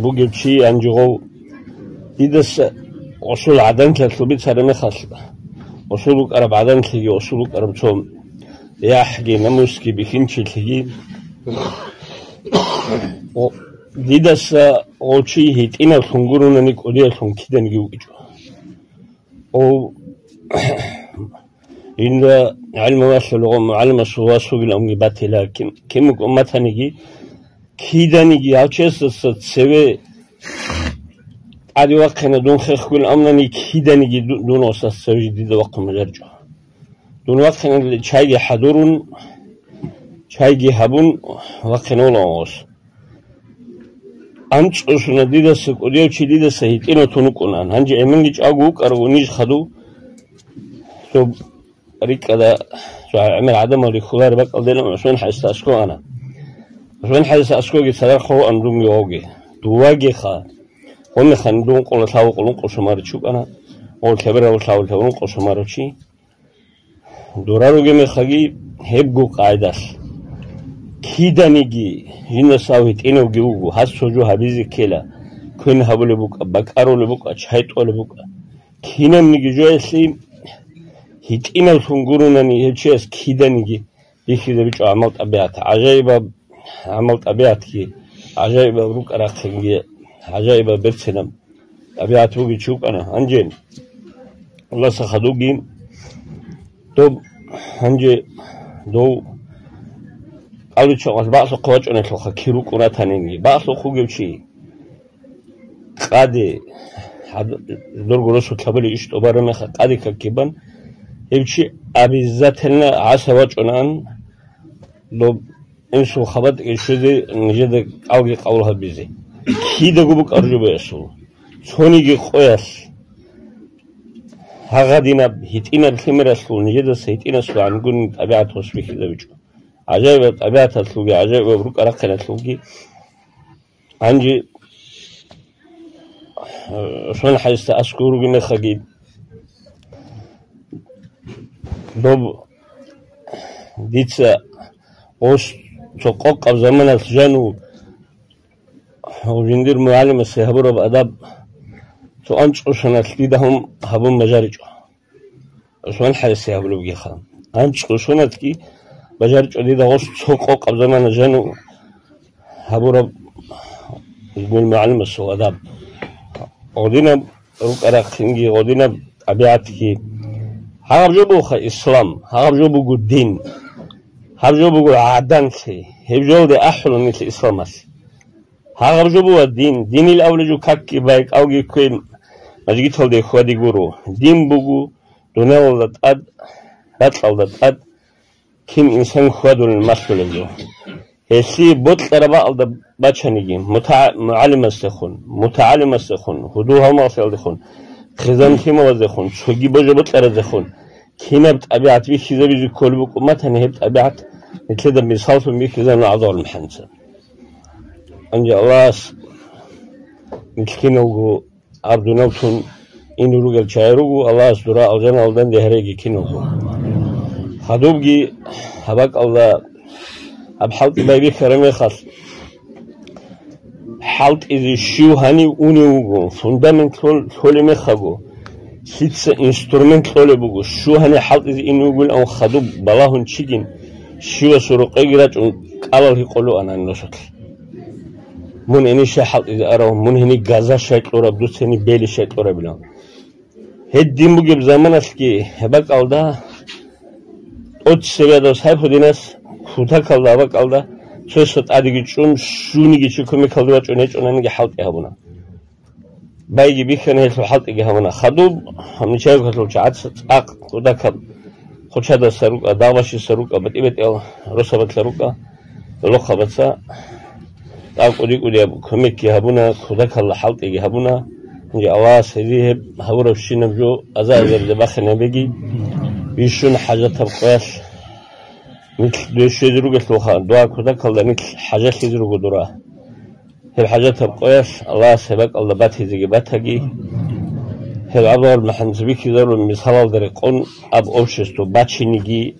бугев чи анжи гъов. Дидаса гъосул гӀаданлъиялъул бицараб мехалъ, гъосул букӀараб гӀаданлъиги, гъосул букӀараб цо яхӀги, намусги, бихьинчилъиги, о, дидаса гъов чи гьитӀинаблъун гуронани кӀудиялъун киданиги вукӀичӀо. О, инда гӀилму валъулев мугӀалимасул вас вугилан унги батила, кин, кин вукӀун батаниги, киданиги гьав чиясдаса цеве тӀаде вахъина дун хехгуйилан амнани, киданиги ду-, дун гъосас цеве дида вахъун бажаричӀо. Дун вахъиналде чайги хӀадурун, чайги гьабун, вахъинавулан гъос. АнцӀго сона дидаса кӀудияв чи дидаса гьитӀинав тун вукӀунаан. Гьанже гӀемерги чӀаго вукӀарав ниж хадув, цо рикӀкӀада, цо гӀемер гӀадамал рихьулареб бакӀалдилан ГӀусман ХӀайсда аскӀов ана. ГӀусман ХӀайсда аскӀовги цадахъ гьавуан дунги гъовги. Дувагиха, гъомехани дун къола лъавукъулун къосумаричи вукӀана, гъов лъабирав лъавулъаврун къосумарав чи. Дора ругеб мехалъги гьебго къайдалъ. Киданиги жинас гьав гьитӀинавги вуго, гьас цо жо гьабизе ккела, квен гьабулеб букӀа, бакӀарулеб букӀа, чай тӀолеб букӀа. Кинабниги жоялъе гьитӀинаблъун гуронани гьев чияс киданиги бихьизабичӀо гӀамал-тӀабигӀат. ГӀажаибаб гӀамал-тӀабигӀатги, гӀажаибаб рукӀа-рахъинги, гӀажаибаб берцинаб тӀабигӀат бугев чи вукӀана. Гьанже Аллагьас хадубги, доб, гьанже дов кӀалдичӀеб бакӀалъухъ вачӀунелъулха, кир рукӀун ратанинги. БакӀалъухъ вугев чи къаде, гьаб-, дурго росулъ гьабулеб иш тӀубараб мехалъ къаде какги бан, гьев чи обязательно гӀаса вачӀунаан, доб инсул хабатӀги щвезе, нижеда кӀалги къабул гьабизе. Кидаго букӀараб жо бугесул. Цониги къоялъ гьагъадинаб, гьитӀинаб лъимералъул, нижедаса гьитӀинасул гӀангурин тӀабигӀат гъос бихьизабичӀо. ГӀажаибаб тӀабигӀаталъулги, гӀажаибаб рукӀа-рахъиналъулги. Гьанже ГӀусман ХӀайсда аскӀов ругеб мехалъги, доб дица гъос цо къокъаб заманалъ жану, гьав жиндир мугӀалимасе гьабураб адаб цо анцӀго соналъ дида гьун гьабун бажаричӀо. ГӀусман ХӀайсда гьабулебгиха. АнцӀго соналъги бажаричӀо дида гъос цо къокъаб замана жану гьабураб жиндир мугӀалимасул адаб. Гъодинаб рукӀа-рахъинги, гъодинаб тӀабигӀатги. Гьаб жо бугоха ислам, гьаб жо буго дин, гьаб жо буго гӀаданлъи, гьеб жолде ахӀула нилъ исламалъ. Гьаб жо буго дин, динил авлажу какги бай, кӀалги ккве, мажгиталде хьвади гуро. Дин буго дуниялалда тӀад, ракьалда тӀад, кин инсан хьвадулин малъулеб жо. Гьелъие бокьараб бакӀалда бачаниги, мута-, мугӀалимасдехун, мутагӀалимасдехун, гьудул-гьалмагъалдехун, хъизан-лъималаздехун, цоги божо-бокьараздехун, кинаб тӀабигӀат бихьизабизе кколеб букӀун батани, гьеб тӀабигӀат нилъеда мисаллъун бихьизабуна ГӀабдуллагь МухӀаммадица. Гьанже Аллагьас нилъ киналго гьаб дунялалъун инел ругел чагӀи руго, Аллагьас дура алжаналда данде гьареги киналго. Хадубги гьаб бакӀалда гьаб хӀалтӀи байбихьараб мехалъ, хӀалтӀизе щив гьанив унев вуго, фундамент лъол-, лъолеб мехалго, лъица инструмент кьолеб буго, щив гьанив хӀалтӀизе инев вугилан хадуб балагьун чигин, щивасул рокъоги рачӀун кӀалал гьикъулаан гьанив нусалъ. Мун гьенив щай хӀалтӀизе арав, мун гьенив газа щай кьураб, дуца гьенив бели щай кьурабилан. Гьедин бугеб заманалъги гьеб бакӀалда тӀоцебе гьадав Сайфуддинас кутакалда гьеб бакӀалда цо-цо тӀадеги чӀун, щуниги чи кумекалде вачӀун гьечӀонаниги хӀалтӀи гьабуна. Байги бихьана, гьелъул хӀалтӀиги гьабуна. Хадуб гьаб нечаевкалъул чагӀаца цӀакъ кутакаб хъучадаса рукӀа, дагъбашиса рукӀа, батӀи-батӀиял росабалъа рукӀа, гӀолохъабаца тӀад кӀуди-кӀудияб кумекги гьабуна, кутакалда хӀалтӀиги гьабуна. Гьанже Аллагьас гьезие гьеб гьабурабщинаб жо аза-азарилда бахинабеги. Бищун хӀажатаб къоялъ нилъ дой щвезе ругелъулха, дова кутакалда нилъ хӀажалъизе руго дура. Гьеб хӀажатаб къоялъ Аллагьас гьеб бакӀалда батизеги батаги, гьеб абугьал махӀанзабихьизарун мисалалда рекъон аб общество бачиниги,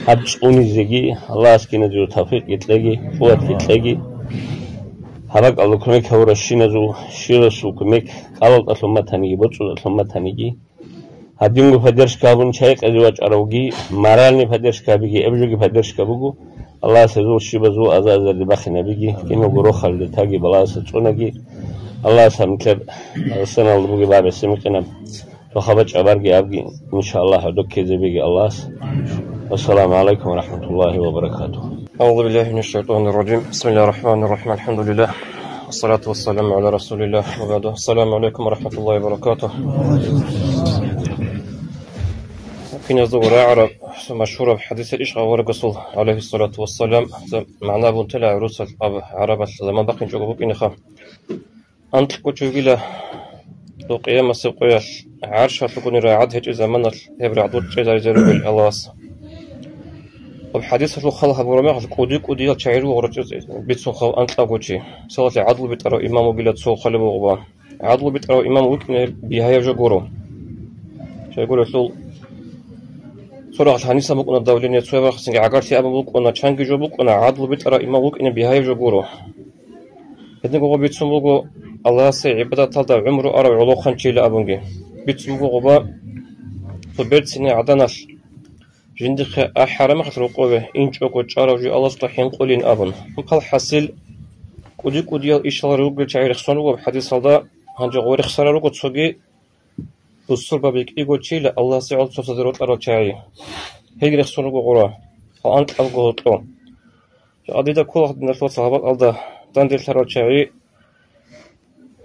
гьаб цӀунизеги Аллагьас киназего тавфикъги кьеги, къуватги кьеги. Гьаб бакӀалда кумек гьабуращиназул щивасул кумек кӀалалдалъун батаниги, боцӀудалъун батаниги. Гьадинго поддержка гьабун чай къезе вачӀаравги, моральный поддержка гьабиги, эбжоги поддержка буго. Аллагьас гьезул щибазул аза-азарде бахинабиги, киналго рохалде таги балагьаса цӀунаги. Аллагьас гьаб нилъер Дагъистаналда бугеб гьаб гӀисинаб. Цо хабар чӀабарги абги, иншааллагь, гьадуккезабиги Аллагьас. Ассаламу гӀалайкум ва рахӀматуллагьи ва баракатугь. أعوذ بالله من الشيطان الرجيم. بسم الله الرحمن الرحيم. الحمد لله. والصلاة والسلام على رسول الله. وبعد. السلام عليكم ورحمة الله وبركاته. Киназда гъорагӀараб, машгьураб хӀадисал иш аварагасул, гӀалайгьиссалату вассалам, за-, магӀна бунтала гӀурусал аб гӀарабал заман бахъинчӀого букӀинеха. Анкьго чугила дов къиямасеб къоялъ гӀаршалъугони рагӀад гьечӀеб заманалъ гьеб рагӀдул чӀезаризе ругел Аллагьас. Гьаб хӀадисалъул хал гьабураб мехалъ кӀуди-кӀудиял чагӀи руго гъоркье бицун хал анкьабго чи. Мисалалъе, гӀадлу битӀарав имам вугила цо хъалиб гъоба. ГӀадлу битӀарав имам вукӀине бигьаяб жо гуро. Щайгурелъул цо рахъалъ гьанисан букӀуна давление, цояб рахъалъцинги гӀагарлъи абун букӀуна, чанги жо букӀуна, гӀадлу битӀарав имам вукӀине бигьаяб жо гуро. Гьединго гъо бицун буго Аллагьасе гӀибадаталда гӀумру арав гӀолохъанчийилан абунги. Бицун буго гъоба цо берцине гӀаданалъ жиндихъе ахӀараб мехалъ рокъове инчӀого чӀарав жо Аллагьасда хӀинкъулин абун. ХӀалхӀасил, кӀуди-кӀудиял ишал ругел чагӀи рехсон руго хӀадисалда, гьанже гъо рехсарал руго цоги бусурбаби кӀиго чийила Аллагьасе гӀоло цоцазе рокьарал чагӀи. Гьел рехсон руго гъура, гьал анкьабго гьоркьо. Жакъа дида ккола, диналъул вацал, гьаб бакӀалда данделъарал чагӀи,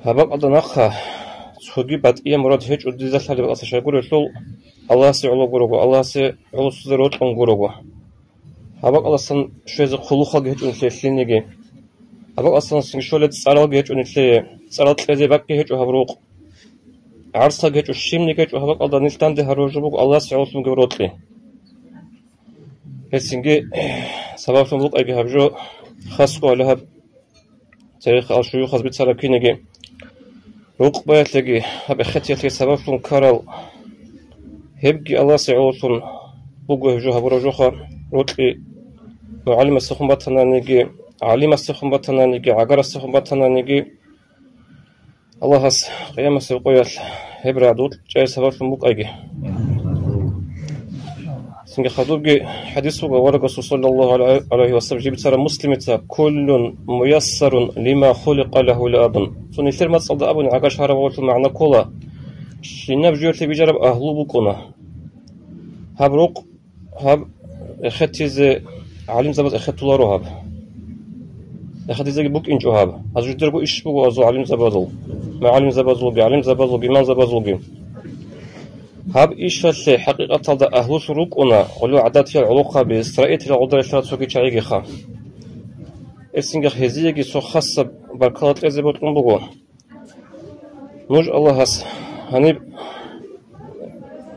гьаб бакӀалда нахъа цоги батӀияб мурад гьечӀо дида лъалеб бакӀалдаса, щайгурелъул Аллагьасе гӀоло гурого, Аллагьасе гӀоло цоцазе рокьун гурого. Гьаб бакӀалдасан щвезе хъулухъалги гьечӀо нилъее лъилниги. Гьаб бакӀалдасан щвезе цӀаралги гьечӀо нилъее, цӀарал кьезе бакӀги гьечӀо гьаб рукъ. ГӀарцаги гьечӀо, щибниги гьечӀо, гьаб бакӀалда нилъ данде гьарураб жо буго Аллагьасе гӀоло гьечӀеб рокьи. Гьесинги сабаблъун букӀаги гьаб жо, хасго гьале гьаб церехъ ал шуюхаз бицараб кинеги, рукъ баялъеги гьаб эхетиялъе сабаблъун ккарал, гьебги Аллагьасе гӀололъун буго гьеб жо гьабураб жоха, рокьи мугӀалимасдехун батананиги, гӀалимасдехун батананиги, гӀагарасдехун батананиги, Аллагьас къиямасеб къоялъ гьеб рагӀдул чӀей сабаблъун букӀайги. Цинги хадубги хӀадис буго, аварагасул саллаллагьу гӀалайгьи ва саллам жиб бицараб Муслимица: «Куллун муяссарун лима хуликъа лагьу» абун. Цо нилъер мацӀалда абуни гӀагаш гьараб гъорлъул магӀна ккола: щинаб жоялъе бижараб агьлу букӀуна. Гьаб рукъ Гьаб эхетизе гӀалимзабаз эхетуларо гьаб. Эхетизеги букӀинчӀо гьаб. Гьазул жидерго иш буго азул гӀалимзабазул, мугӀалимзабазулги, гӀалимзабазулги, имамзабазулги. Гьаб ишалъе хӀакъикъаталда агьлулъ рукӀуна гъоло гӀадатиял гӀолохъаби, строителал гъодаралъа цоги чагӀигиха. Эсинги гьезиеги цо хасаб баркала кьезе бокьун буго. Нуж Аллагьас гьаниб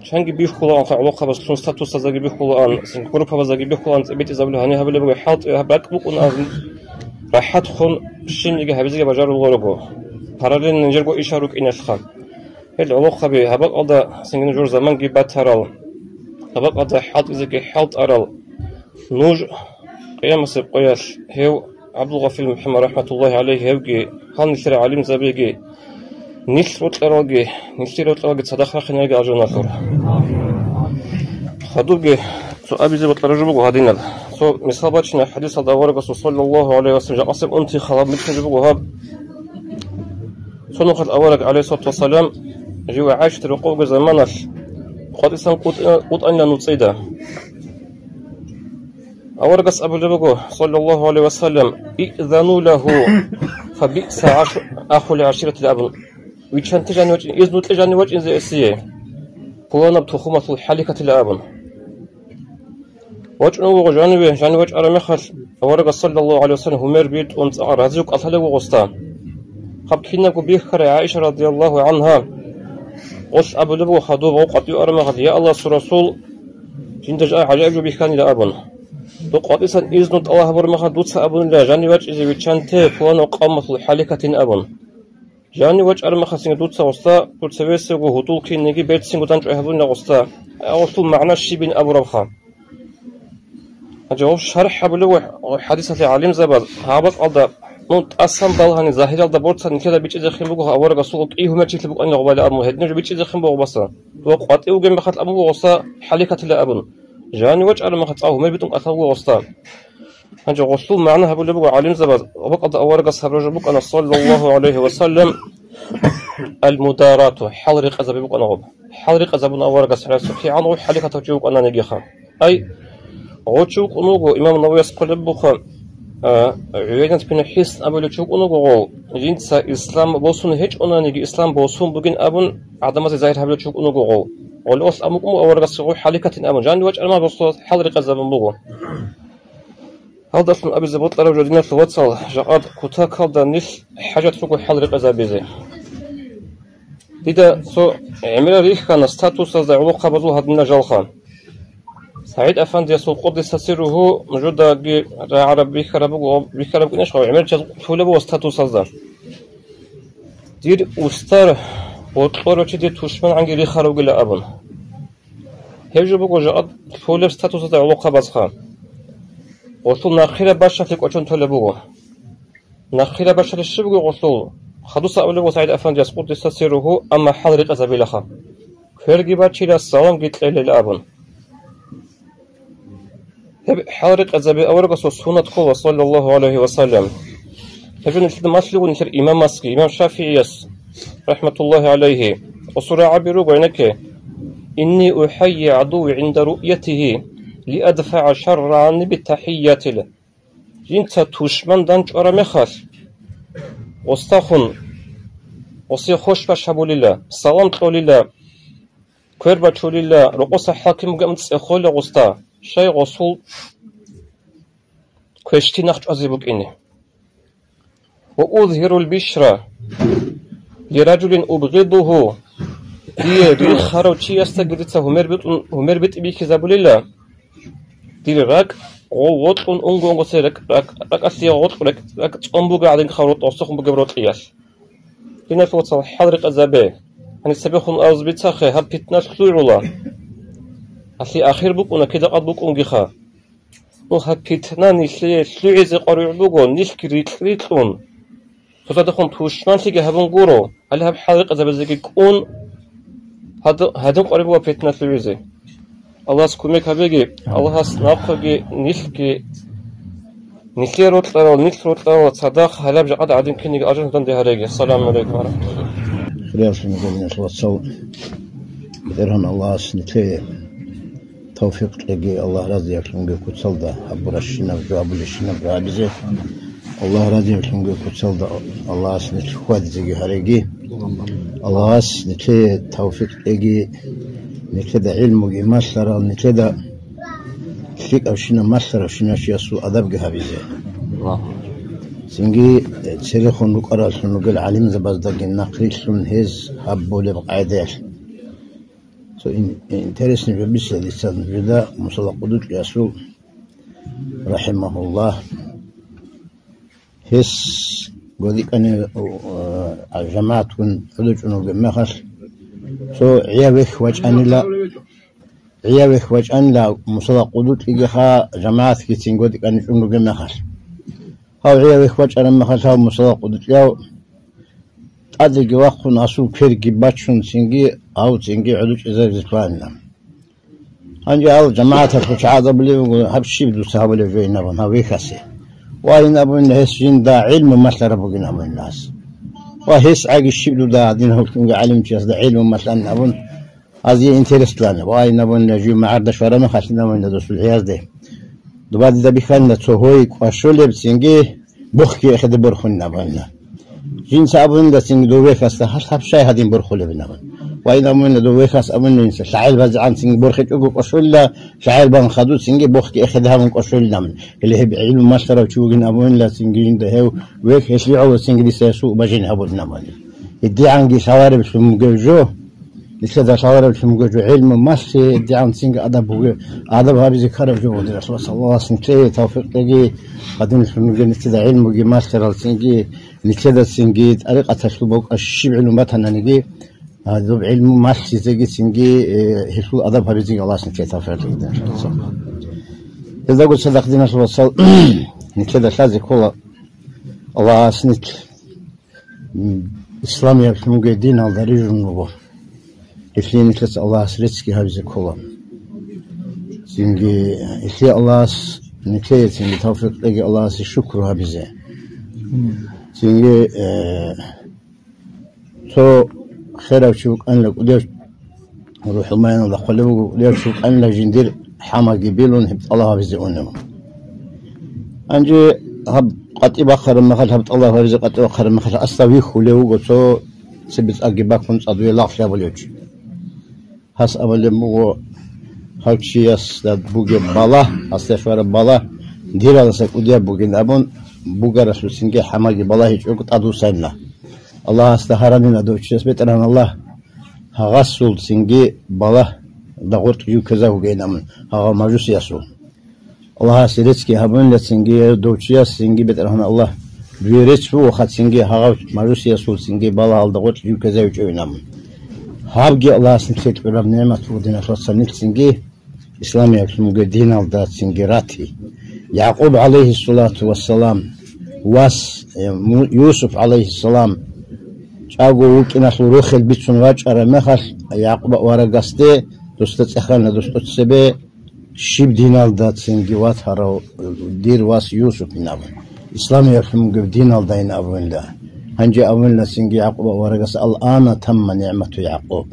чанги бихьулаан, гӀолохъабазлъун статусаздаги бихьулаан, группабаздаги бихьулаан, цӀибитӀизабули гьаниб гьабулеб буго, хӀалтӀи гьаб ракӀ букӀунаан, рахӀатхун щибниги гьабизеги бажаруларо руго, параллельно нижерго ишал рукӀиналъха. Гьел гӀолохъаби гьаб бакӀалда цинги нужер заманги батарал, гьаб бакӀалда хӀалтӀизеги хӀалтӀарал, нуж къиямасеб къоялъ гьев ГӀабдулгъафил МухӀаммад рахӀматуллагьи гӀалайгьи гьевги, гьал нилъер гӀалимзабиги, нилъ рокьаралги, нилъер рокьаралги цадахъ рахъинарги алжаналъур. Хадубги цо абизе бокьараб жо буго гьадинаб. Цо мисал бачина хӀадисалда аварагасул саллаллагьу гӀалайгьи ва саллам жакъасеб унти халаб микьнаб жо буго гьаб. Цо нухалъ авараг гӀалайгьиссалату вассалам жив ГӀайшат рокъовго заманалъ къватӀисан къутӀа-, къутӀанила нуцӀида. Аварагас абулеб буго, саллаллагьу гӀалайгьи ва саллам: «Иъзану лагьу, фабиъса гӀаш-, ахул гӀаширати», – абун. Виччанте жанив вачӀин, изну кье жанив вачӀинзе эсие, пуланаб тухумалъул хӀалихьатила абун. ВачӀун вуго жаниве, жанив вачӀараб мехалъ, аварагас, саллаллагьу гӀалайгьи ва саллам, гьумер битӀун цӀакъ разив кӀалъалев вуго гъосда. Гьаб кинабго бихьарай ГӀаиша, радияллагьу гӀангьа, гъолъ абулеб буго хадуб гъов къватӀив араб мехалъ: «Я Аллагьасул Расул, Жинда жа гӀажаиб жо бихьанила абун. Дов къватӀисан изну тӀалаб гьабураб мехалъ дуца абунила, жанив вачӀизе виччанте пуланав къавмалъул хӀаликатин абун. Жанив вачӀараб мехалъ дуца гъоста, дур цевесего гьудул кинниги берцинго данчӀвай гьабунила гъоста. Гьелъул магӀна щибин абурабха. Гьанже гьаб шархӀ гьабулев хӀадисалъе гӀалимзабаз гьаб бакӀалда, ну, тӀасан балгьани, загьиралда борцан нилъеда бичӀчӀизехин буго аварагасул кӀи гьумер чилъи букӀанила гъубали абун, гьединаб жо бичӀчӀизехин буго гъоса. Ва къватӀивгенги мехалъ абун буго гъоса хӀаликатила абун. Жанив вачӀараб мехалъ цӀакъ гьумер битӀун кӀалъав буго гъоса. Гьанже гъолъул магӀна гьабулеб буго гӀалимзабаз, гьаб бакӀалда аварагас гьабураб жо букӀана, саллаллагьу гӀалайгьи ва саллам, ал-мударату, хӀал рекъезаби букӀана гъоб. ХӀал рекъезабун аварагас гьарасухъе гӀан гъов хӀаликатав чи вукӀананигиха. Ай, гъов чи вукӀун вуго, имам Нававияс хъвалеб буха, а, ГӀуяйнат бин ХӀисн абулев чи вукӀун вуго гъов, жинца ислам босун гьечӀонаниги, ислам босун бугин абун, гӀадамазе загьир гьабулев чи вукӀун вуго гъов. Гъолъолъ амукӀун аварагас гъов хӀаликатин абун, жанив вачӀараб мехалъ гъосул хӀал рекъезабун буго. Гьалдалъун абизе бокьараб жо, диналъул вацал, жакъад кутакалда нилъ хӀажат руго хӀал рекъезабизе. Дида цо гӀемерал рихьана статусазда гӀолохъабазул гьадинаб жалха. СагӀид Афандиясул, къуддиса сирругьу, нужедаги рагӀараб бихьараб буго, бихьараб букӀинищха, гӀемерал чияз лъулеб буго статусазда. Дир устар бокьорав чи дир тушмангӀанги рихарав вугила абун. Гьеб жо буго жакъа лъолеб статусазда гӀолохъабазха. Гъолъул нахъираб бащалъи кӀочон толеб буго. Нахъираб бащалъи щиб буго гъолъул? Хадуса абулеб буго СагӀид Афандияс, къуддиса сирругьу, амма хӀал рекъезабилаха. Кверги бачила, саламги кьелила абун. Гьеб хӀал рекъезаби аварагасул суннат ккола, саллаллагьу гӀалайгьи ва саллам. Гьеб жо нилъеда малъугун нилъер имамасги, имам ШафигӀияс, рахӀматуллагьи гӀалайгьи, тӀасул рагӀаби руго гьенекке: «Инни ухӀайи гӀадуви гӀинда руъятигьи, лиадфагӀа шаррагӀанни битахӀиятил». Жинца тушман данчӀвараб мехалъ, гъостахун, гъосе хвеш-баш гьабулила, салам кьолила, квер бачулила, рокъоса хӀаким бугеб цӀехолила гъоста, щай гъосул квешлъи нахъ чӀвазе букӀине. «Ва узгьирул бишра лиражулин убгъидугьу», дие рихарав чиясдаги дица гьумер битӀун, гьумер битӀи бихьизабулила, дир ракӀ гъов вокьун унго-унгосе ракӀ-, ракӀ-, ракӀалъе гъоркь ракӀ-, ракӀ цӀун буго гӀадин хаврутӀа гъосухъун бугеб рокьиялъ. Диналъул вацал, хӀал рекъезабе. Гьаниб цебехун абуз бицахъе, гьаб питна лъугӀула. Гьалъие ахир букӀуна, кида къад букӀунгиха. Ну, гьаб питна нилъее лъугӀизе къваригӀун буго, нилъги рикь-рикьун. Цоцадехун тушманлъиги гьабун гуро, гьале гьаб хӀал рекъезабизеги кӀун, гьад-, гьадин къваригӀун буго питна лъугӀизе. Аллагьас кумек гьабеги, Аллагьас нахъеги, нилъги, нилъер рокьарал, нилъ рокьарал цадахъ гьалаб жакъада гӀадин кинеги ажру данде гьареги. Ассаламу гӀалайкум ва рахматуллагь. Хириял муъминал вацал, БетӀергьан Аллагьас нилъее тавфикъ кьеги, Аллагь разиялъунги куцалда гьабуращинаб, жо гьабулещинаб жо гьабизе. Аллагь разиялъунги куцалда Аллагьас нилъ хьвадизеги гьареги. Аллагьас нилъее тавфикъ кьеги, нилъеда гӀилмуги малъарал, нилъеда лъикӀавщинаб малъаравщинав чиясул адабги гьабизе. Цинги, э, церехун рукӀараллъун ругел гӀалимзабаздаги нахърилълъун гьез гьаб болеб къагӀидаялъ. Цо ин-, интересный жо биса дица нужеда Мусала КъудучӀиясул, рахӀимагьуллагь. Гьес годикӀани, э, жамагӀатгун гӀодов чӀун вугеб мехалъ, цо гӀияв вехь вачӀанила, гӀияв вехь вачӀанила Мусала КъудучӀигиха, жамагӀатгицин годикӀани чӀун вугеб мехалъ. Гьав гӀияв вехь вачӀараб мехалъ гьав Мусала КъудучӀияв тӀадеги вахъун, асул кверги бачун, цинги гьав цинги гӀодов чӀезаризе лъугьанила. Гьанже гьал жамагӀаталъул чагӀазабулев вуго, гьаб щиб дуца гьабулеб жойин абун, гьав вехьасе. Вайин абунила гьес жинда гӀилму малъараб бугин абунила гьас. Ва гьес гӀаги щиб дуда гьадин гьукмуги гӀалимчиясда гӀилму малъан абун, гьазие интерес лъана. Вайин абунила жив магӀарда щвараб мехалъин абунила досул гӀиязде. Дуба дида бихьанила цо гьой кӀвашолеб цинги бухги эхеде борхунин абунила. Жинца абунила цинги дов вехьасда, гьалъ гьаб щай гьадин борхулебин абун. Вайин абунила дов вехьас абунила жинца, лъагӀел базегӀан цинги борхичӀого кӀвашолила, лъагӀел бан хадув цинги бухги эхеде гьабун кӀвашолин абун. Гьеле гьеб гӀилму малъарав чи вугин абунила цинги жинда гьев вехь, гьелъие гӀоло цинги дица гьесул убажин гьабурин абунила. ГьедигӀанги лъалареблъун бугев жо, Нилъеда лъаларевлъун буго жо гӀилму малъи, дигӀанцинги адаб буго, адаб гьабизе ккараб жо буго, дир Расул, саллаллагьу гӀалайгьи ва саллам. Аллагьас нилъее тавфикъ кьеги, гьадинлъун буго нилъеда гӀилмуги малъарал, цинги нилъеда цинги тӀарикъаталъул бокӀа щиб гӀилму батананиги, гьадуб гӀилму малъизеги цинги, э, гьелъул адаб гьабизеги Аллагьас нилъее тавфикъ кьеги, дир Расул. Гьелдаго цадахъ, дир Расул, нилъеда лъазе ккола Аллагьас нилъ м, исламияб лъунги диналда рижун руго. Гьелъие нилъеца Аллагьас реццги гьабизе ккола. Цинги гьелъие Аллагьас нилъее цинги тавфикъ кьеги Аллагьасе шукру гьабизе. Цинги, э, цо херав чи вукӀанила кӀудияв РухӀул Майиналда хъвалеб буго, кӀудияв чи вукӀанила жиндир хӀамаги билун гьеб тӀалаб гьабизе унев. Гьанже гьаб къватӀи бахъараб мехалъ, гьаб тӀалаб гьабизе къватӀи бахъараб мехалъ, асда вихьулев вуго цо цебе цӀаги бакун цӀадуе лагълъи гьабулев чи. Гьас абулеб буго, гьав чиясда бугеб балагь, гьасда щвараб балагь, диралдаса кӀудияб бугин абун, бугаралъуцинги хӀамаги балагьичӀого тӀадвуссайилан. Аллагьасда гьарамила дов чияс, БетӀергьан Аллагь, гьагъасул цинги балагьалда гъоркь жив ккезавугейин абун, гьагъав мажусиясул. Аллагьасе реццги гьабунила цинги, дов чияс цинги, БетӀергьан Аллагь, дуе рецц бугоха цинги, гьагъав мажусиясул цинги балагьалда гъоркь жив ккезавичӀевин абун. Гьабги Аллагьас нилъее кьураб нигӀмат буго, дир Расул, нилъ цинги исламияб лъунги диналда цинги рати. Якъуб, гӀалайгьиссалату вассалам, вас, э, Му-, Юсуп, гӀалайгьиссалам, чӀаго вукӀиналъул рохел бицун вачӀараб мехалъ, Якъуба аварагасде досда цӀехана, дос тӀоцебе щиб диналда цинги ватарав дир вас Юсупин абун, исламияб лъунги диналдайин абунила. Гьанже абунила цинги Якъуба аварагас: «Ал-ана тамма нигӀмату Якъуб».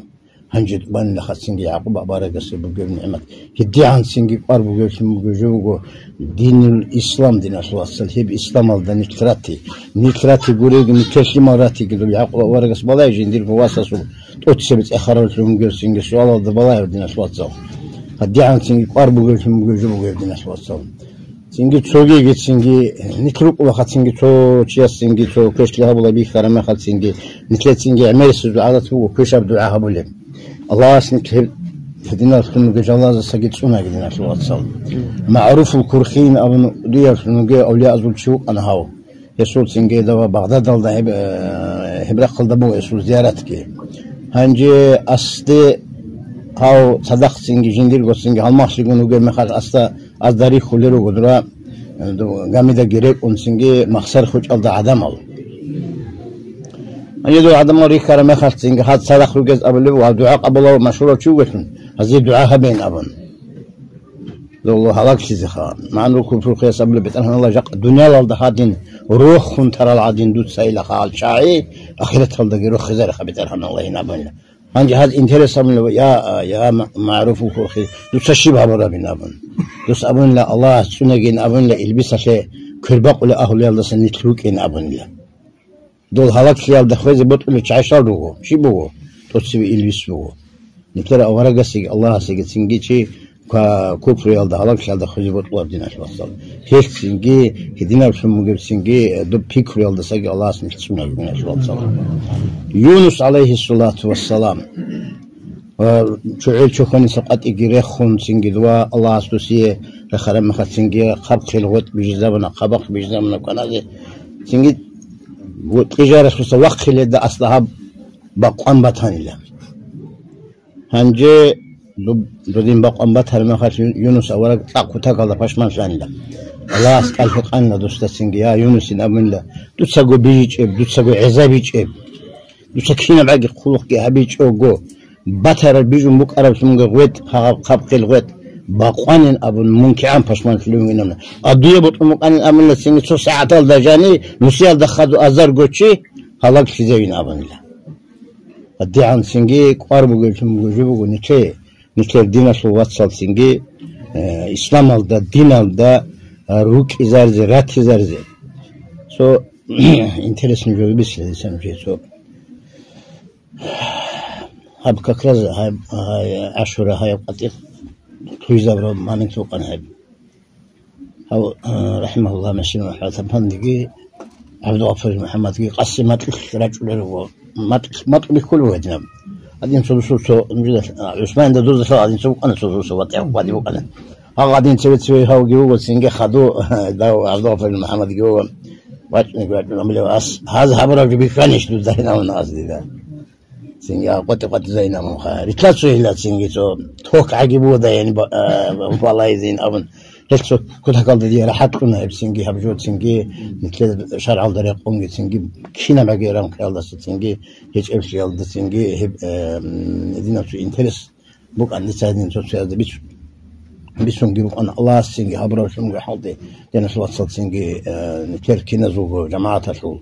Гьанже тӀубанилаха цинги Якъуб аварагасда бугеб нигӀмат. ГьедигӀанцинги кӀвар бугевлъун буго жо буго динул ислам, дир Расул, вацал, гьеб исламалда нилъ рати. Нилъ рати гуреги, нилъер лъимал ратиги, доб Якъуб аварагас балай жиндирго васасул тӀоцебе цӀехаравлъун бугевцинги суалалда балай, дир Расул, вацал. ГьедигӀанцинги кӀвар бугевлъун буго жо буго гьеб, дир Расул, вацал. Цинги цогиги цинги, нилъ рукӀулаха цинги цо чияс цинги цо квешлъи гьабула бихьараб мехалъ цинги, нилъер цинги гӀемерисезул гӀадат буго квешаб дугӀа гьабулеб. Аллагьас нилъ гьеб гьединаллъун бугеб жалазасаги цӀунаги, дир Расул, вацал. МагӀруфул Курхиин абун кӀудиявлъун вугев авлияазул чи вукӀана гьав. Гьесул цинги дова Багъдадалда гьеб, э, гьеб рахъалда буго гьесул зияратги. Гьанже асде гьав цадахъ цинги жиндирго цинги гьалмагълъигун вугеб мехалъ асда азда рихьулел руго дура, э, ду-, гамидаги рекӀунцинги Махсар хучӀалда гӀадамал. Гьанже дов гӀадамал рихьараб мехалъцинги гьаз цадахъ ругез абулеб буго, гьав дугӀа къабулав машгьурав чи вугелъун, гьазие дугӀа гьабейин абун. Дов гьалаглъизеха. МагӀруфул Курхияс абулеб, БетӀергьан Аллагь, жакъа дуниялалда гьадин рохун тарал гӀадин дуцайилаха гьал чагӀи, ахираталдаги рохизариха, БетӀергьан Аллагьин абунила. Гьанже гьаз интерес абунила: «Я, я, Ма-, МагӀруфул Курхи, дуца щиб гьабурабин?» абун. Дос абунила: «Аллагьас цӀунагин», абунила, «илбисалъе квербакъулел агьлуялдаса нилъ рукӀин», абунила. Дол гьалаглъиялда хвезе бокьулел чагӀи щал руго? Щиб буго? ТӀоцеве илбис буго. Нилъер аварагасеги Аллагьасеги цинги чи ка-, купруялда, гьалаглъиялда хвезе бокьулеб, дир Расул, вацал. Гьелъцинги, гьединаблъун бугебцинги, доб пикруялдасаги Аллагьас нилъ цӀунаги, дир Расул, вацал. Юнус, гӀалайгьиссалату вассалам, ва чӀужугӀил чохьониса къватӀиги рехун, цинги дова Аллагьас досие рехараб мехалъ, цинги хъаб-хъел гъветӀ бижизабуна, хъабахъ бижизабуна кваназе. Цинги гъветӀ кьижаралъуса вахъиледа асда гьаб бакъван батанила. Гьанже доб-, додин бакъван батараб мехалъ Ю-, Юнус авараг цӀакъ кутакалда пашманлъанила. Аллагьас кӀалъикъанила досда цинги: «Я, Юнусин», абунила, «дуцаго бижичӀеб, дуцаго гӀезабичӀеб». Дуца кинабгӀаги хъулухъги гьабичӀого, батараб бижун букӀараблъунги гъветӀ, гьагъаб хъаб-хъел гъветӀ бакъванин абун, мун кигӀан пашманлъулев вугин абуна. А дуе бутӀун букӀанин абунила цинги цо сагӀаталда жани, нусиялда хадув азарго чи гьалаглъизевин абунила. ГьедигӀанцинги кӀвар бугевлъун буго жо буго нилъее, нилъер диналъул вацалцинги, э, исламалда, диналда, э, рукӀизаризе, ратизаризе. Цо интересный жо бицина дица нужее цо. Гьаб как раз гьаб, гьай, Ашура гьай къватӀир лъугьизабураб момент букӀана гьаб. Гьав, а, рахӀимагьуллагь, Машин МухӀаммад Сапандиги, ГӀабдулгъафурил МухӀаммадги къаси матӀилъ рачӀунел руго. МатӀ-, матӀ бихьулев гьединаб. Гьадин цо дусул цо, нижеда, а, ГӀусманилда дузалъа гьадин цо букӀана, цо дусул ватӀа гьадин букӀана. Гьагъадин цеве-цеве гьавги вуго, цинги хаду, дав ГӀабдулгъафарил МухӀаммадги вуго. ВачӀунги вачӀун абулев ас, гьаз гьабураб жо бихьанищ дуда гьинавун ас дида. Цинги а къватӀи-къватӀизайин абунха. Ритла цо гьила цинги цо ток гӀаги бугода, яни ба-, а, балайзин абун. Гьелъ цо кутакалда дие рахӀат кьуна гьеб цинги гьаб жо цинги, нилъер шаргӀалда рекъунги цинги, кинаб гӀаги рамкаялдаса цинги, гьечӀеблъиялда цинги, гьеб, э, м, динаб цо интерес букӀан дица гьедин цо-цоязда бицун. Бицунги букӀана Аллагьас цинги гьабураб лъунги хӀалде, динас вацал цинги, э, нилъер киназулго жамагӀаталъул.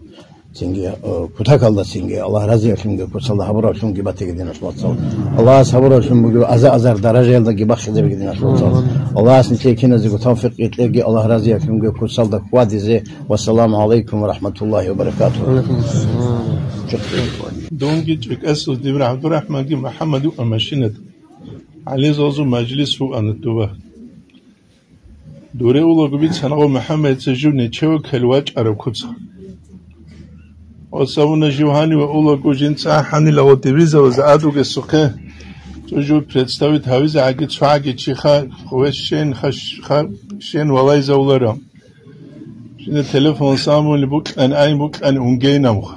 Цинги, э, кутакалда цинги, Аллагь разиялъунги куцалда гьабураллъунги батиги, динас вацал. Аллагьас гьабураллъун бугеб аза-азар даражаялдаги бахъизабиги, динас вацал. Аллагьас нилъее киназего тавфикъ кьеги, Аллагь разиялъунги куцалда хьвадизе. Вассаламу гӀалайкум ва рахӀматуллагьи ва баракатугьу. Дунги ЧӀикӀасул дибра ГӀабдурахӀманги МухӀаммад вукӀа машинада. ГӀализазул мажлис вуана дуба. Дуре улаго бицана гъо МухӀаммадица жив нечеве ккел вачӀараб куца. Осавуна жив гьаниве улаго жинца ахӀанила гъо дивизаваза адугесухъе. Цо жив представить гьавизагӀаги цогӀаги чиха, хъуве щен, ха-, ха-, щен валайзавуларав. Жинда телефон самули букьани, ай букьани унгейнамха.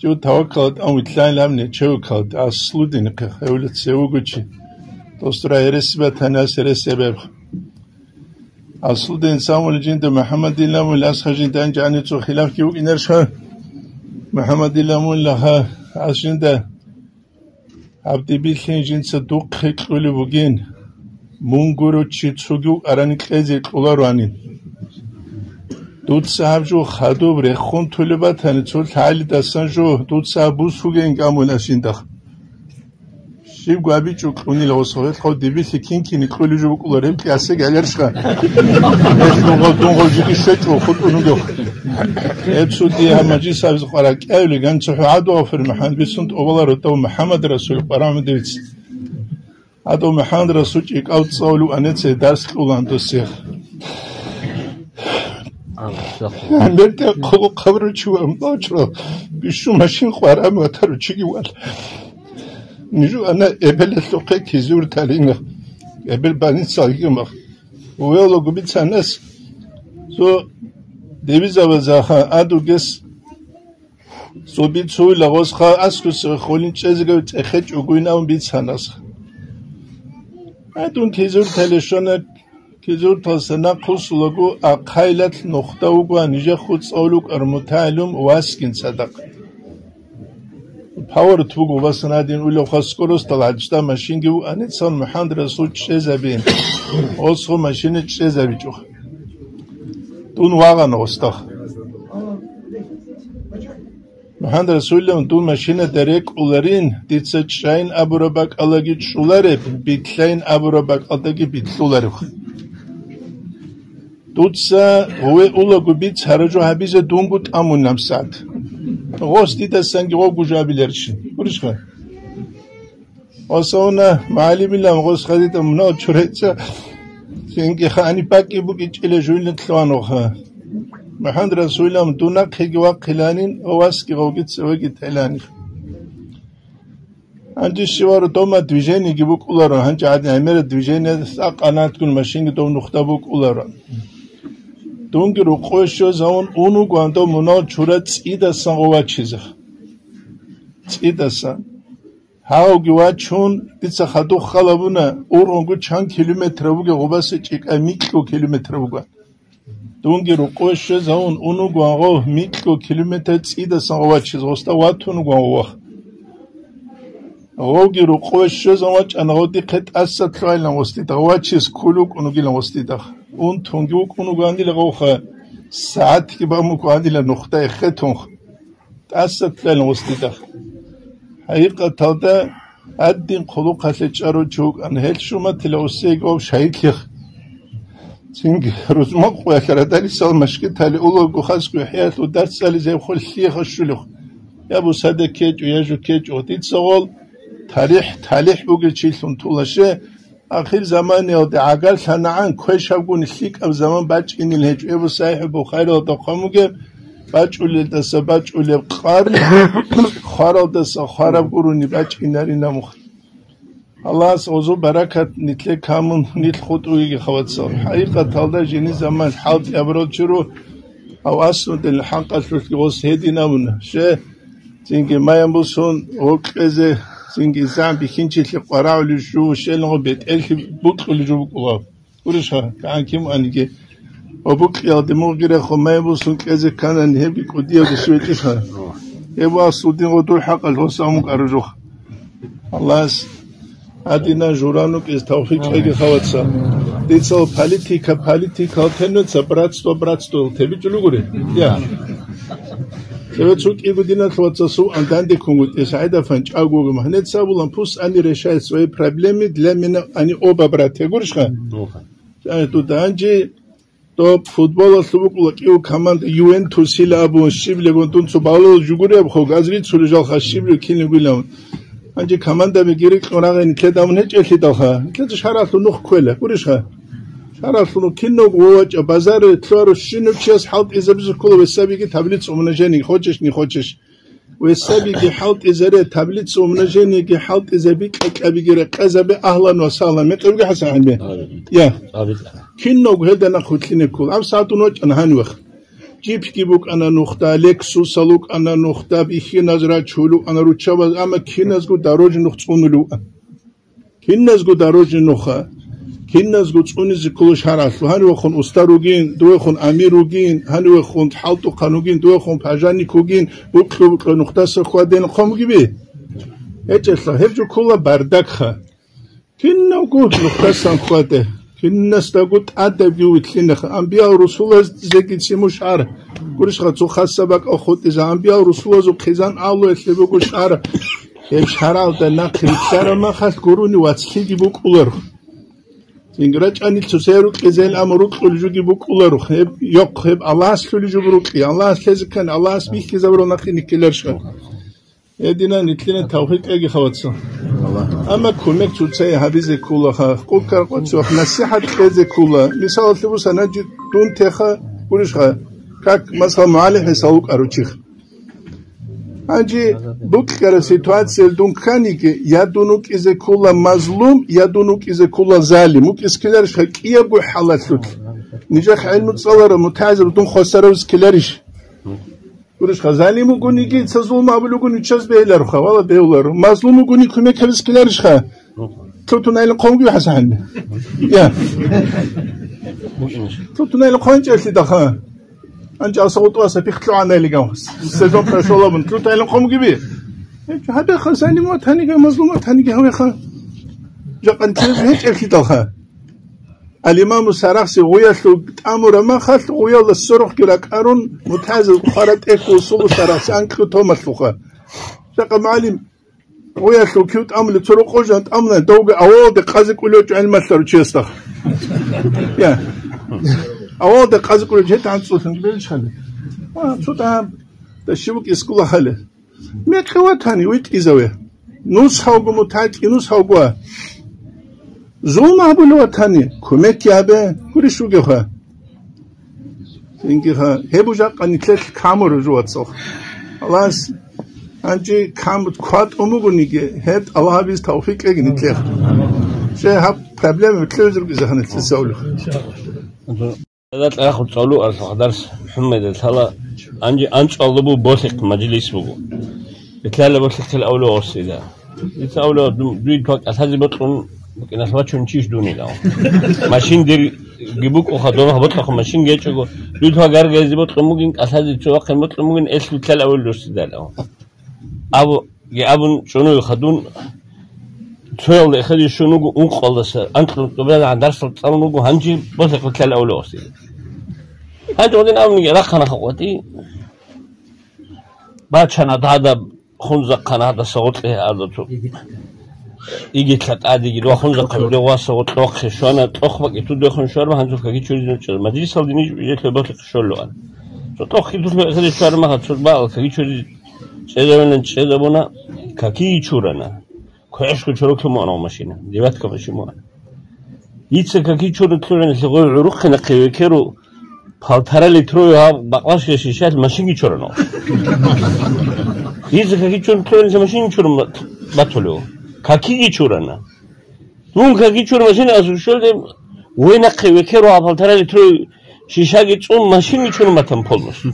Жив таваккалат ан витлъайилан нечеве ккалат, аслудин хъе хевлет се вугучи. Тостра гьереси батани, ас гьереси бебх. Аслудин самули жинда МухӀаммадилан вули, ас хажин данчӀани цо хилафги вукӀинарша. МухӀаммадилан вули ха, ас жинда гьаб дибилъин жинца духъе кьулеб бугин, мун гуро чи цугив арани кьезе кьулароанин. Дуца гьаб жо хадуб рехун тулеб батани, цо лъагӀалидасан жо дуца гьаб бусугейин гамуна жиндахъ. Щибго абичӀо кьунила гъосо, гьелъ гъов дибилъи кин-кин кьулеб жо букӀула, ребкьи асеги гӀелершха. Гьелъ дун гъов, дун гъов жиги щвечӀо, хутӀун вугев. Гьеб цо дие гьаб мажлис абизе къваракӀ кӀайулел, ганцӀухӀо гӀадугъафур МухӀаммад бицун тӀобаларо дов МухӀаммад Расул къварагӀмадевица. ГӀадув МухӀаммад Расул чӀикӀав цӀалулев анеце дарс кьулан досех. ГьанбетӀе хъулухъ гьабурав чи ван бачӀо, бищун машин къварагӀматарав чиги вал. Нижу ана эбелалъухъе кизур талина, эбел баница гьигимах. Увелого бицанас, цо дивизавазаха адугес, цо бицуйла гъосха аскуса холин чӀезегав цӀехечӀо гуйнавун бицанас. Гьадун кизур талешона, кизурталса нахъусулаго ахъайлал нухда вугва нижехъу цӀалукӀар мутагӀилум васгин цадахъ. Поворот буго, васан гьадин улевха скоростал гьадчӀда машинги вугӀаницан МухӀаммад Расул чӀезабин. Осго машина чӀезабичӀо. Дун вагъана остахъ. МухӀаммад Расулилан дун машинада рекӀуларин, дица чӀайин абураб бакӀалдаги чӀулареб, битлъайин абураб бакӀалдаги битлъуларев. Дуца гъуве улаго бицара жо гьабизе дунго тӀамун намсат. Гъос дидасанги гъовго жо гьабиларищин. Гурищха? Осавна, мугӀалимилан гъос хадида мунал чуреца, цинги хани бакӀи букӀичӀила жуйна лъугьануха. МухӀаммад Расулилан дун нахъеги вахъиланин, ва васги гъовги цевеги теланиха. Гьанже щиваро дома движениеги букӀуларо, гьанже гӀадин гӀемера движение сакъанатгун машинги дов нухда букӀуларо. Дунги рукъове щвезавун ун вугоан дов мунал чура цӀидасан гъов вачизе. ЦӀидасан. Гьавги вачун, дица хадуб хал гьабуна, ургъунгу чан километр бугеб гъубасе чӀикӀа микьго километр бугоан. Дунги рукъове щвезавун ун вугоан гъов микьго километр цӀидасан гъов вачиз гъосда ватун вугоан гъов вах. Гъовги рукъове щвезавун вачӀана гъов дихъе тӀаса лъугьайилан гъосдида гъов вачиз кколев вукӀун вугилан гъосдидах. Ун тунги вукӀун вугоанила гъовха, сагӀатги бан букӀанила нухда эхетунх. ТӀаса лъугьайилан гъосдидах. ХӀакъикъаталда, гьадин хъулухъалъе чӀарав чи вукӀан, гьел шуматила усейги ва шагьидлъи. Цинги рузмахъ ва лъарадалисал машгитали улаго хасго хӀиялъул дарс цӀализе гьеб хъуллъиеха щулев. Я бусада ккечӀо, я жо ккечӀо, дица гъол тарихӀ талихӀ бугев чилъун тулаше, ахир заманиялде гӀагарлъанагӀан квешабгун лъикӀаб заман бачӀинел гьечӀо. Эбу СахӀихӀ Бухарилда хъван бугеб, БачӀулелдаса бачӀулеб къар, хваралдаса хвараб гурони бачӀинарин амуха. Аллагьас гъозу баракат нилъе камун, нилъ хутӀугеги хавацал. ХӀакъикъаталда жини заман хӀалтӀи абурал чуру, гьав аслудел хӀакъалъулъги гъос гьедин абуна. Ще, цинги майамбусун, гъоркьезе, цинги изан бихьинчилъи къварагӀулев жо, щелгъо бетӀерлъи букьулев жо букӀулав. Гурищха, кагӀан кин ваниги. Ва букьиялде мугъги рехун майбусун кьезе кканани, гьебги кӀудиявде щвечӀищха. Гьеб ва асулдин гъодул хӀакъалъ гъосамукъаружух. Аллагьас гьадина журанукӀиз тавфикъ кьеги хаваца. Дицал политика, политикал тенуца братство, братство тебичӀулугури. Я. Цеве цо кӀиго диналъ вацасул анданде кунгутӀи, СагӀид-афан, чӀагого магьнеца абулан, пусть они решают свои проблемы, для меня они оба братья. Гурищха? Духа. Э, ту данчи, то футболалъул букӀула кӀиго команда, Ювентусила абун, щиб легун, дун цо балула жугуреб хъуг, аз рицули жалха щиб ле кинигуилан. Гьанже командаби гирикьун рагъи нилъеда абун гьечӀелъидалха, нилъеда шаралъун нух кквела, гурищха? Шаралъун нух киналго вачӀа, базаре лъугьару щинав чияс хӀалтӀизабизе ккола весабиги таблица умножений, хочешь, не хочешь. Весабиги хӀалтӀизаре, таблица умножениеги хӀалтӀизаби, кьакьабиги рекъезабе, агьлан ва сагьлан. Мекъабиги хӀасан гьанбе? Я. Киналго гьелда нахъ вилълъине ккола. Гьаб сагӀатун вачӀана гьанивех. Джипги букӀана нухда, Лексусал вукӀана нухда, бихьиназ рачулев вукӀана руччабаз, амма киназго дорожный нух цӀунулев вукӀана. Киназго дорожный нуха, киназго цӀунизе ккола шаралъу. Гьанивехун уста ругин, дуехун амир ругин, гьанивехун хӀалтӀухъан ругин, дуехун пажанник ругин, букьу-букьу нухдаса хьваден хъомгиби? ГьечӀелъа, гьеб жо ккола бардакха. Кинавго нухдасан хьваде, кинасдаго тӀадабги вилълъинеха, амбиял русулазеги циму шар. Гурищха цо хасса бакӀал хутӀиза, амбиял русулазул хъизан алуялъе буго шар. Гьеб шаралда нахъе рицара махалъ гурони вацлъиги букӀуларо. Цинги рачӀани цоцае рукьизел, амма рукьул жуги букӀуларо. Гьеб йохъ, гьеб Аллагьас лъули жуб рукьи. Аллагьас лъезеккан, Аллагьас бихьизабурал нахъе никкеларищха? Гьедина нитлъина тавфикъ кьеги хаваца. Амма кумек цоцае гьабизе кколаха, къуккар къвацох, насихӀат кьезе ккола. Мисалалъе буса, наджи дун теха гурищха, как, масала, мугӀалихӀи салукъару чих. Гьанже букӀараб ситуациялъ дун кканиги, я дун вукӀизе ккола мазлум, я дун вукӀизе ккола залим. ВукӀизе ккеларищха кӀиябго хӀалалъулъ? Нижехъ гӀелму цӀаларав мутагӀилзаб дун хвасаравзе ккеларищ? Гурищха, залим вугониги, ца зулму абулев вугони, чаз бегьиларуха, вала бегьуларо. Мазлум вугони, кумек гьабизе ккеларищха? Лъутун айлин хъомги хӀасан гьанбе. Я. Лъутун айлин хъончӀелъидаха. Анча асагъутӀуаса пихълъугӀанайлиган сезон прошел абун, трутайлин хъумгиби? Гьабеха, занимат гьаниги, мазлумат гьаниги гьавеха. Жакъан чияз гьечӀеблъидалха. Алимаму сарахси гъуялъул тӀамура махалъ, гъуялда сорохги ракӀарун, мутазил хъвара тӀехьул сулу сарахси анкьу томалъуха. Жакъа мугӀалим Гъуялъул кив тӀамули цо рокъо жан тӀамунай, довги авалде къазе кӀулев чӀван малъару чиясда. Я. Авалде къазе кӀулев чӀван гьетӀ гьанцӀулъун белчӀали. А, цо тӀам, да щивук искула хали. Мекъи ватани, витӀизаве. Нус гьавго мутакӀи, нус гьавго. Зулма гьабули ватани, кумекги гьабе, гурищ вугевха. Цинги гьа, гьеб жакъа нилъелъ камур жувацӀал. Аллагьас гьанже кам кватӀун бугониги, гьеб Аллагь гьабиз тавфикъ кьеги нилъехъ. Че гьаб проблема кьевзурги заханилъ савлих. Гьадал рахъу цӀалу арсахъ дарс МухӀаммадил лъала, гьанже анцӀалда бу болъихъ мажлис буго. Итла болъихъил авлу гъосида. Дица авлу ду-, дуй тва кӀалъазе бокьун букӀиналъ вачун чиш дунилав. Машин дирги букӀуха, дорох бокьухъа машин гечӀого. Дуй тва гаргайзе бокьун бугин, кӀалъазе цо вахъин бокьун бугин, эл витлъал авул русидалав. Абу, ге абун чӀунуй хадун, цоялда эхаде щун вуго ункъалдаса, анкьун тӀубазагӀан дарсал цӀалун вуго, гьанже болъихъ витлъал авул гъосида. Гьанже гъодин абуниги рахъана хакъватӀи. Бачана дада хунзахъана гьадаса гъоркье гьадацо. Игитла тӀадеги ва хунзахъа гьуде васа гъоркьохъе щвана, тӀох бакӀи тудехун щварма гьанцо каки чуризе нучӀеза. Мажлисалде ниж жетлъе болъихъе щоллуан. Цо тӀохги тулъе эхеде щварма гьацо баал каки чуризе чӀезавилан чӀезабуна, каки чурана. КвешгӀу чороклъун мугӀанав машина, девятка машин мугӀана. Дица каки чуратлъугӀиналъе гъой гӀурухъинахъе векеру, Полтора литровый гьаб бакълашкай шишаялъ машинги чурана. Дица каки чурун лъугӀиналъе машинги чурун бат-, батулев. Какиги чурана. Дун каки чурун машина асу щолде, вой нахъе векеро гьаб полтора литровый шишаги цӀун машинги чурун батан полностью.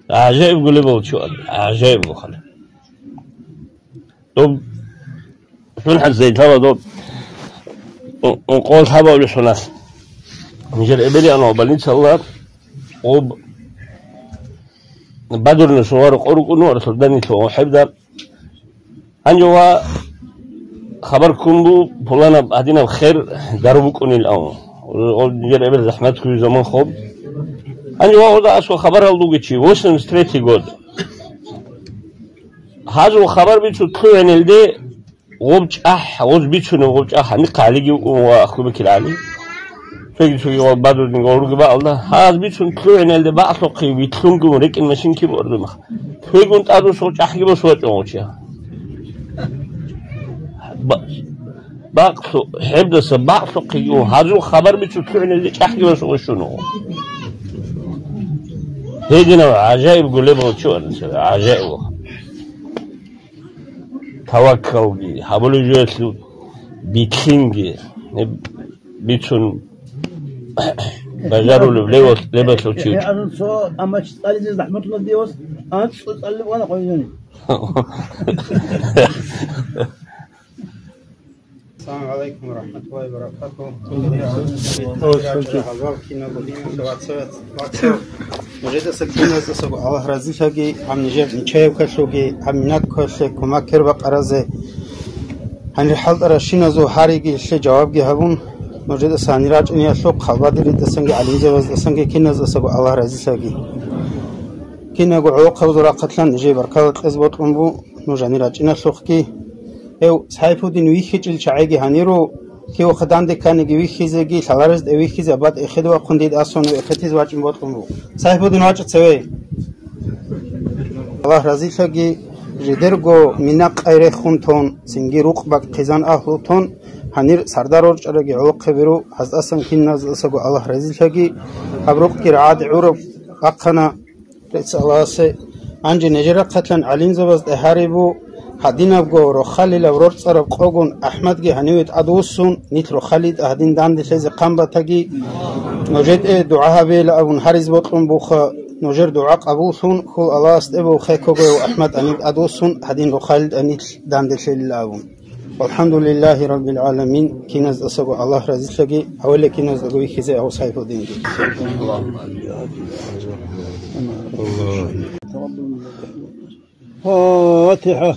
ГӀажаиб гулеб волчу, гӀажаиб гохъала. Доб сунхӀат зейтала доб у-, ункъо лъабабли сунас. Нижер эбели ана больницала об бадурна сугъа рукъо рукӀуну арсурданилъ ва хӀебда. Гьанже ва хабар ккун бу пуланаб гьадинаб хер дару букӀунил ав. Ол нижер эбел захӀмат ккуй заман хоб. Гьанже ва гъода асу хабар гьалдуги чи, восемьдесят третий год. Гьазул хабар бицун лъугӀинелде гъоб чӀахӀ, гъоз бицунеб гъоб чӀахӀ, гьанихъа гьалиги вукӀун ва Ахлубекил гьали. Цоги-цоги ва бадурниг ва руги баалда, гьаз бицун лъугӀинелде бакълъухъе витлъунгун рекӀин машинки бордумах. Цойгун тӀадусул чӀахӀги босувачӀун гъочи. Ба-, бакълъу-, хӀебдаса бакълъухъеги ун, гьазул хабар бицун лъугӀинелде чӀахӀги босугъущун. Гьединав гӀажаиб гулеб гъочи варнаса, гӀажаиб. Таваккалги, гьабулеб жоялъул битлъинги, гьеб бицун бажарулеб левал-, лебалъул чи вуч. Э, э, анцӀо, амма чи цӀализе захӀматулла диос, анцӀо цӀалулеб вана къойзани. Ассаламу алейкум ва рахматуллахи ва баракатугу. Нужедаса киназасаго Аллагь разилъаги, гьаб нижер нечаевкалъулги, гьаб минаккалъе кумак кер бакъаразе. Гьанир хӀалтӀаращиназул гьариги лъе жавабги гьабун, нужедаса гьанир рачӀиниялъухъ, хъалбадиридасанги гӀалимзабаздасанги киназасаго Аллагь разилъаги. Кинаго гӀолохъабазул рахъалъан нижее баркала кьез бокьун бу, нуж гьанир рачӀиналъухъги. Гьев Сайфуддин вихьичӀел чагӀиги гьаниру, кивухъа данде кканиги вихьизеги, лъаларезда вихьизе абад эхеде вахъун дид асун, эхетиз вачӀин бокьун бу. Сайфуддин, вачӀа цеве. Аллагь разилъаги, жидерго минакъай рехун тон, цинги рукъ бакӀ хъизан агьлу тон, гьанир сардар рорчӀараги гӀолохъе беру, гьаздасан киназдасаго Аллагь разилъаги, гьаб рукъги рагӀаде гӀураб бахъана. Рецц Аллагьасе, гьанже нижер рахъалъан гӀалимзабаз тӀагьарибу, гьадинабго рохалилаб рорцӀараб къогун АхӀмадги гьаниве тӀадвуссун, нилъ рохалил тӀа гьадин данделъезе хъан батаги, нужеде дугӀа гьабейила абун гьариз бокьун буха, нужер дугӀа къабуллъун, хьул Аллагьас тӀебав хекогояв АхӀмад гьанив тӀадвуссун, гьадин рохалил тӀа нилъ данделъейила абун. Валхамдулиллагьи раббил гӀаламин, киназдасаго Аллагь разилъаги, гьавеле киназдаго вихьизе гьав Сайфуддинги. Фатиха.